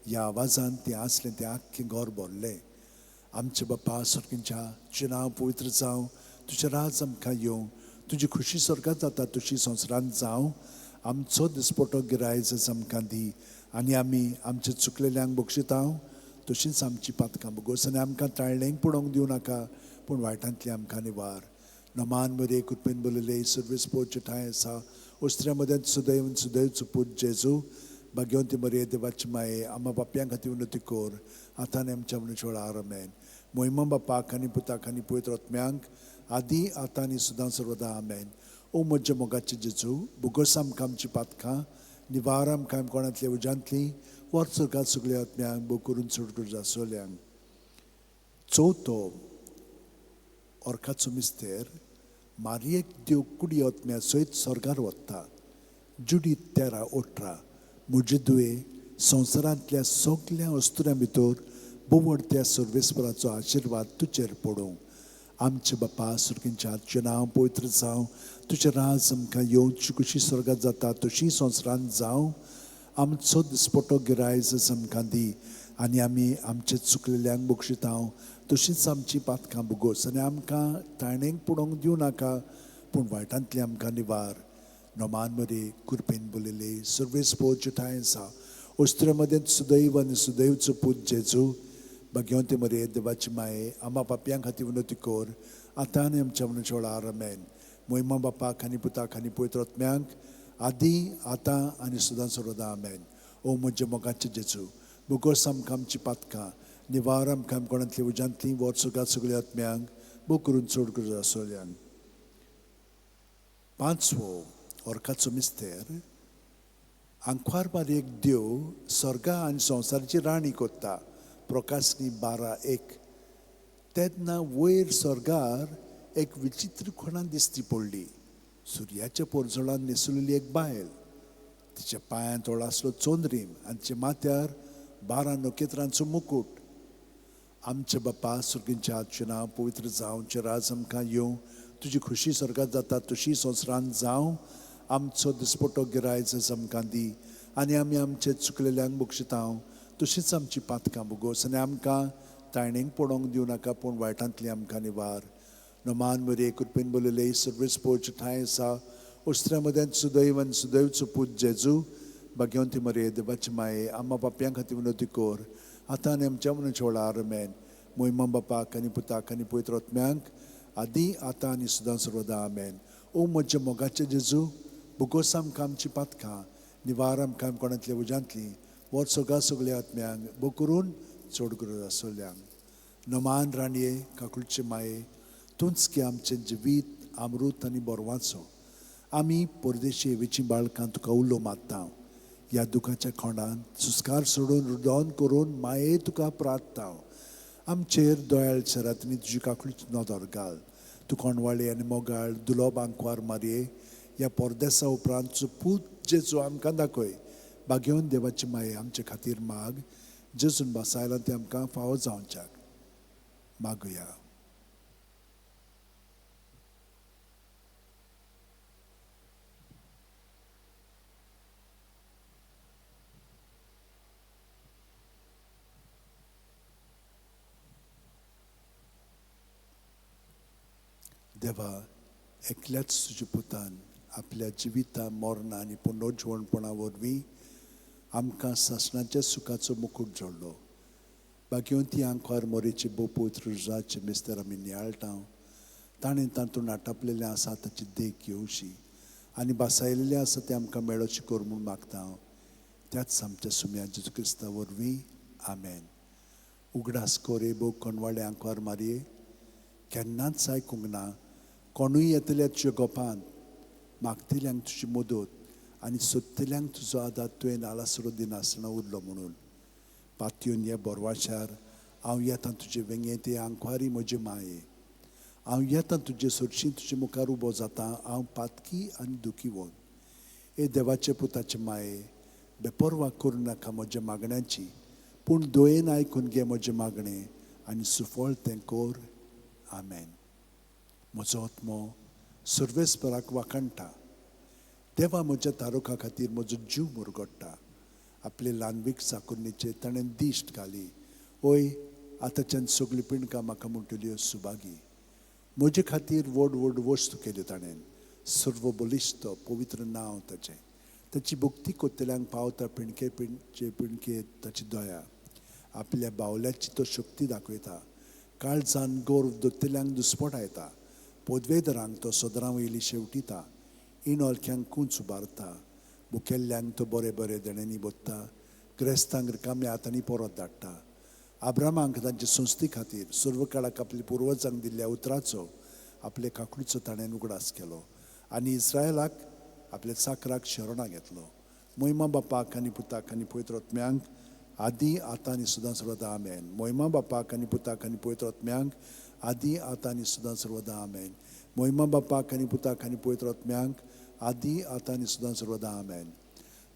ह्या आवाजान तें आसलें तें आख्खें घर भरलें. आमचे बापा स्वर्गींच्या, तुजें नांव पवित्र जावं, तुजें राज आमकां येवं, तुजी खुशी स्वर्गात जाता तशी संवसारांत जावं. आमचो दिसपटो गिरायज आमकां दी आनी आमी आमचे चुकलेल्यांक बक्षिता तशींच आमची पातकां बोगोस आनी आमकां ताळणेंक पडोवंक दिवं नाका, पूण वायटांतली आमकां निवार. नमान मरे कृपेन बरयले सर्वीस पोच ठांय आसा. उस्त्र्या मदेंत सुदैव सुदैवचो पूत जेजू, भाग्यवंती मरे देवाची माये, आमा बापयां खातीर विनवती कर आतां आनी आमच्या मनशां. आमेन. मोहिमा बापाक आनी पुताक आनी पवित्र आत्म्यांक, आदी आतां आनी सदां सर्वदां. आमेन. ओ म्हज्या मोगाचे जेजू, बोगोस आमकां आमची पातकां, निवार आमकां कोणांतल्या उज्यांतली, वर्सगां सगळ्या आत्म्यांक भोग करून चड गरज आसलेल्यांक. चवथो ऑर्काचो मिस्तेर. मारयेक देव कुडी आत्म्या सयत स्वर्गार वता. जुडी 13:18. म्हजे दुये संवसारांतल्या सगल्या अस्तुऱ्यां भितर बोवड त्या सर्वेस्पराचो आशिर्वाद तुजेर पडूं. आमचे बापा सुर्गींच्या, तुजें नांव पवित्र जावं, तुजें राज आमकां येवं, तुजी खुशी स्वर्गात जाता तशी संवसारांत जावं. आमचो दिसपटो गिरायज आमकां दी आनी आमी आमचे चुकलेल्यांक बक्षिता तशींच आमची पातकां बोगोस आनी आमकां ताणेंक पडोवंक दिवं नाका, पूण वायटांतली आमकां निवार. नमान मरे कृपेन बरयले सर्वेस पोच ठांय आसा. उस्त्रे मदेंत सुदैव आनी सुदैवचो पूत जेजू, भाग्यवंती मरे देवाची माये, आमा पापयां खातीर विनवती कर आतां आनी आमच्या मनशां. आमेन. मोहिमा बापाक आनी पुताक आनी पवित्र आत्म्यांक, आदी आतां आनी सदां सर्वदां. आमेन. ओ म्हज्या मोगाचे जेजू, बोगोस आमकां आमची पातकां, निवार आमकां कोणांतली उज्यांतली, वर्सगां सगळ्या आत्म्यांक भोग करून चड गरज आसलेल्यांक. पांचवो ऑर्काचो मिस्तेर. आंकवार मारयेक देव स्वर्गा आनी संवसाराची राणी कोत्ता. प्रकाशनी 12:1. तेन्ना वयर स्वर्गार एक विचित्र खुणां दिसती पडली. सुर्याच्या पोरजोळान न्हेसुलेली एक बायल, तिच्या पांयांत आसलो चोंद्रीम आनी तिच्या माथ्यार 12 नखेत्रांचो मुकूट. आमचे बापा सुर्गींच्या, तुजें नांव पवित्र जावं, तुजें राज आमकां येवं, तुजी खुशी स्वर्गात जाता तशी संवसारांत जावं. आमचो दिसपटो गिरायज आमकां दी आनी आमी आमचे चुकलेल्यांक बक्षिता तशींच आमची पातकां बोगोस आनी आमकां ताणेंक पडोवंक दिवं नाका, पूण वायटांतली आमकां निवार. नमान मरे कृपेन बरयले सर्वीस पोच ठांय आसा. उस्त्र्या मदेंत सुदैव आनी सुदैवचो पूत जेजू, भाग्यवंती मरे देवाची माये, आमा बापयां खातीर विनवती कर आतां आनी आमच्या मनशां. आमेन. मोहिमा बापाक आनी पुताक आनी पवित्र आत्म्यांक, आदी आतां आनी सदां सर्वदां. आमेन. ओ म्हज्या मोगाचे जेजू, बोगोस आमकां आमची पातकां, निवार आमकां कोणांतल्या उज्यांतली, वर्सगां सगळ्या आत्म्यांक भोग करून चड गरज आसलेल्यांक. नमान राणये काकुळचे माये, तूंच की आमचें जिवीत अमृत आनी बोरवाचो. आमी परदेशी हेवेची बाळकां तुका उलो मारता. ह्या दुखाच्या खोंडांत सुस्कार सोडून रुदोन करून माये तुका प्रार्थता. आमचेर दोयाळ शरातनी तुजी काकुळची नदर घाल. तूं कोणवाळी आनी मोगाळ दुलोब आंकवार मारये, ह्या परदेसा उपरांत तुजो पूत जेजू आमकां दाखय. भाग्यवंत देवाची माये आमचे खातीर माग. जेजून भासायला तें आमकां फावो जावच्याक मागुया. देवा, एकल्याच तुज्या पुतान आपल्या जिविता मरणा आनी पुनर्जिवणपणा वरवीं आमकां सासणाच्या सुखाचो मुकूट जोडलो. भाग्यवंती आंकवार मोरेचे बोपूत रुजाचे मिस्तर आमी नियाळटा. ताणें तातूंत आटापलेलें आसा ताची देख घेवची आनी भासायलेलें आसा तें आमकां मेळोचें कर म्हूण मागता हांव त्याच आमच्या सुम्या जेजू क्रिस्ता वरवीं. आमेन. उगडास कर हे भोव कोणवाळे आंकवार मारये, केन्नाच आयकूंक ना कोणूय येतल्या तुज्या गोपांत. मागतल्यांक तुजी मदत आनी सोदतल्यांक तुजो आदार तुवें आलासरो दिनासतना उरलो म्हणून पातयेवन ह्या बोरवाच्यार हांव येता तुजे वेंगेंत. आंकवारी म्हजे माये, हांव येता तुजे सरशीं, तुजे मुखार उबो जाता हांव पातकी आनी दुखीवन. हे देवाचे पुताचे माये, बेपर्वा करूं नाका म्हज्या मागण्याची, पूण दयेन आयकून घे म्हजें मागणें आनी सुफळ तें कर. आमेन. म्हजो आत्मो सर्वेस्पराक वाखाणटा. देवा म्हज्या तारुखा खातीर म्हजो जीव मुरगडटा. आपले ल्हानवीक चाकुरणीचेर ताणें दिश्ट घाली. ओय आतांच्यान सगळीं पिंडकां म्हाका म्हणटल्यो सुभागी. म्हजे खातीर व्हड व्हड वस्तू केल्यो ताणें. सर्व बलिश्ट पवित्र नांव ताचें. ताची भक्ती कोत्तल्यांक पावता पिणके पिणचे पिणके ताची दया. आपल्या बावल्याची तो शक्ती दाखयता. काळजान गौरव दोत्तल्यांक दुस्पटायता. पदवेदरांक तो सदरां वयली शेवटिता. इणोलख्यांक कूंच उबारता. मुखेल्ल्यांक तो बरे बरे देण्यांनी बोत्ता. ग्रेस्तांक रिकाम्या हातांनी परत धाडटा. आब्रामांक तांचे संस्थे खातीर सर्व काळाक आपल्या पुर्वजांक दिल्ल्या उतराचो आपले काकडीचो ताणें उगडास केलो आनी इस्रायलाक आपल्या चाकराक शरणां घेतलो. मोहिमा बापाक आनी पुताक आनी पवित्र आत्म्यांक आदी आतां आनी सदां सर्वदा. आमेन. मोहिमा बापाक आनी पुताक आनी पवित्र आत्म्यांक आदी आतां आनी सदां सर्वदा. आमेन. मोहिमा बापाक आनी पुताक आनी पवित्र आत्म्यांक आदी आतां आनी सदां सर्वदा. आमेन.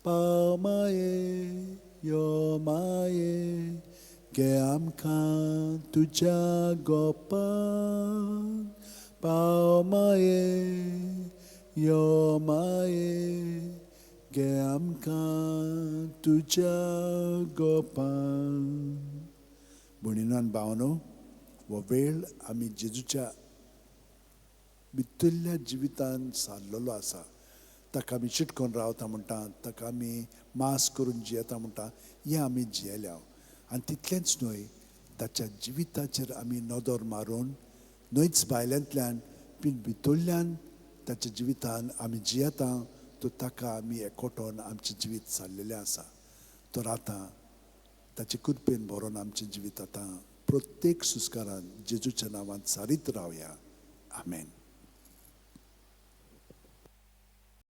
पाव माये यो माये, घे आमकां तुज्या गोपाक. पाव माये यो माये, घे आमकां तुज्या गोपाक. भयणीनो आनी भावांनो, हो वेळ आमी जेजूच्या भितरल्या जिवितान सारलेलो आसा. ताका आमी चिटकोन रावता म्हणटा, ताका आमी मास करून जियेता म्हणटा, हें आमी जियेल्या. आनी तितलेंच न्हय, ताच्या जिविताचेर आमी नदर मारून न्हयच भायल्यांतल्यान पूण भितरल्यान ताच्या जिवितान आमी जियेता तर ताका आमी एकवटोन आमचें जिवीत सारलेलें आसा. तर आतां ताचे कृपेन भरोन आमचें जिवीत आतां प्रत्येक सुस्कारान जेजूच्या नांवान सारीत रावया. आमेन.